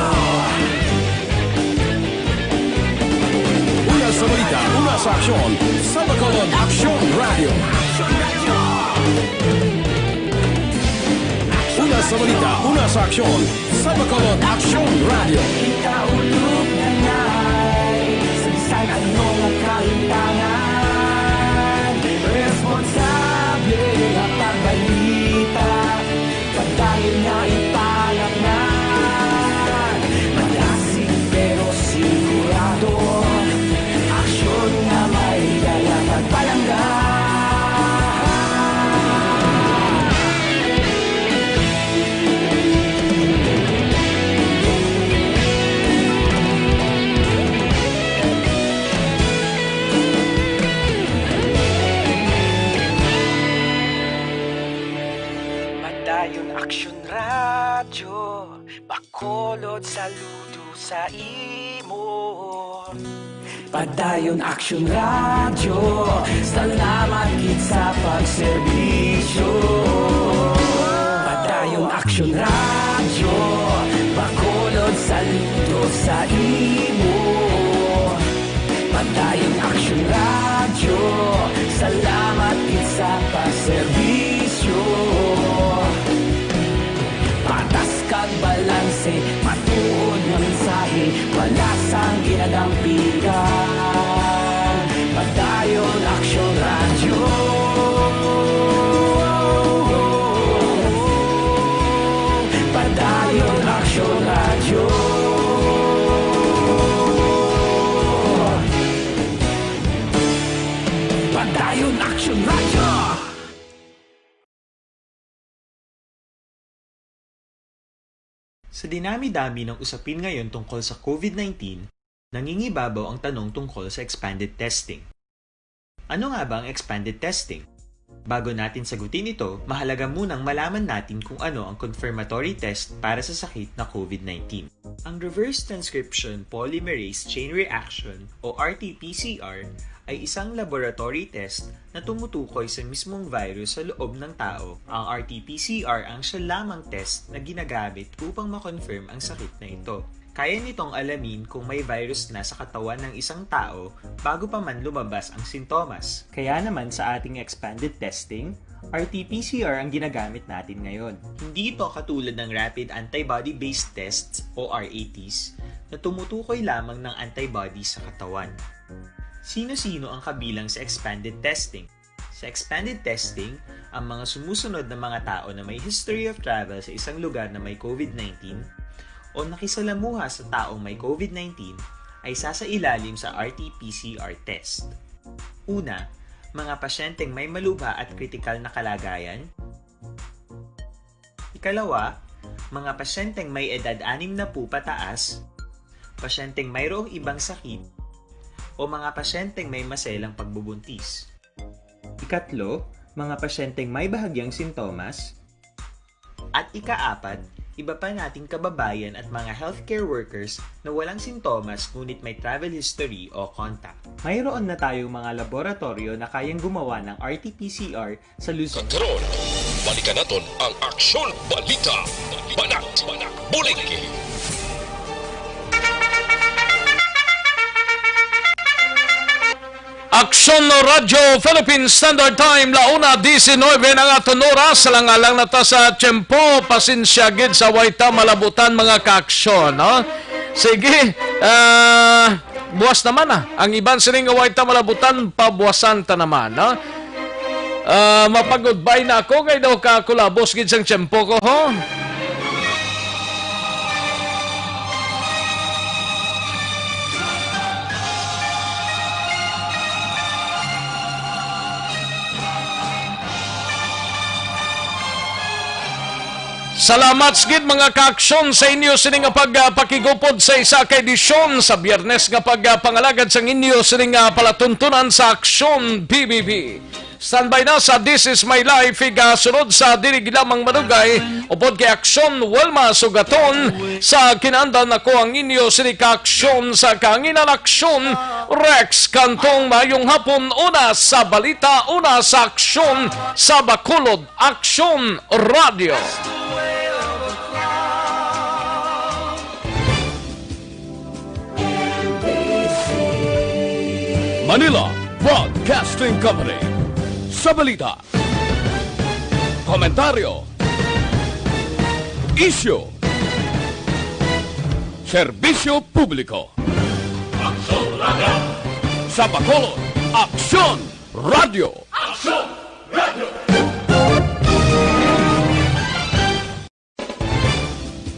Una sa balita, una sa aksyon, sa Bacolod Aksyon Radyo. Una sa balita, una sa aksyon, sa Bacolod Aksyon Radyo. Ikaulo na ngay, sa bisan ano nga kahintangan, responsable nga pagbalita, padayon nga ipalapngan. Malasig pero sigurado, aksyon nga may dala pagpalangga. Padayon Aksyon Radyo, Bacolod, saludo sa imo. Padayon Aksyon Radyo, salamat gid sa pagserbisyo. Padayon Aksyon Radyo, Bacolod, Ito sa imo, Padayon Aksyon Radyo. Salamat gid sa pagserbisyo. Patas kag balanse, matuod nga mensahe, wala sang ginadampigan. Padayon Aksyon Radyo. Padayon Aksyon Radyo. Padayon Aksyon Radyo. Sa dinami-dami ng usapin ngayon tungkol sa COVID nineteen, nangingibabaw ang tanong tungkol sa expanded testing. Ano nga ba ang expanded testing? Bago natin sagutin ito, mahalaga munang malaman natin kung ano ang confirmatory test para sa sakit na COVID nineteen. Ang reverse transcription polymerase chain reaction o R T P C R ay isang laboratory test na tumutukoy sa mismong virus sa loob ng tao. Ang R T P C R ang siya lamang test na ginagamit upang ma-confirm ang sakit na ito. Kaya nitong alamin kung may virus na sa katawan ng isang tao bago pa man lumabas ang sintomas. Kaya naman sa ating expanded testing, R T P C R ang ginagamit natin ngayon. Hindi ito katulad ng rapid antibody-based tests o R A Ts na tumutukoy lamang ng antibody sa katawan. Sino-sino ang kabilang sa expanded testing? Sa expanded testing, ang mga sumusunod na mga tao na may history of travel sa isang lugar na may COVID nineteen o nakisalamuha sa taong may COVID nineteen ay sasailalim sa R T P C R test. Una, mga pasyenteng may malubha at kritikal na kalagayan. Ikalawa, mga pasyenteng may edad anim na po pataas, pasyenteng mayroong ibang sakit, o mga pasyenteng may maselang pagbubuntis. Ikatlo, mga pasyenteng may bahagyang sintomas. At ikaapat, iba pa nating kababayan at mga healthcare workers na walang sintomas ngunit may travel history o contact. Mayroon na tayong mga laboratorio na kayang gumawa ng R T P C R sa Luzon. Karon, balikan naton ang Aksyon Balita. Banat, Buliki. Aksyon Radyo Philippine Standard Time, la una diecinueve na ang aton oras. Alang-alang na ta sa tiyempo. Pasensya gid sa way ta malabutan, mga kaaksyon, no? Sige, ah, buwas naman, ah. Ang iban sini nga way ta malabutan, pabuwasan ta naman, no? Ah, mapag-goodbye na ako kay daw kakulabos gid sang tiyempo ko, ho. Salamat gid, mga kaaksyon, sa inyo sini nga pag, ah, pakigupod sa isa ka edisyon sa Biyernes nga pag, ah, pangalagad sang inyo sini nga palatuntunan sa Aksyon B B B. Standby na sa This Is My Life, igasunod sa Dili Lamang Madugay, upod kay Aksyon Wilma Sugaton. Sa kinaandan, ako ang inyo sini ka aksyon sa kahanginan, Aksyon Rex Cantong. Maayong hapon, una sa balita, una sa aksyon sa Bacolod, Aksyon Radyo. Manila Broadcasting Company. Sa balita, komentaryo, isyu, serbisyo publiko. Aksyon Radyo. Sa Bacolod, Aksyon Radyo. Aksyon Radyo.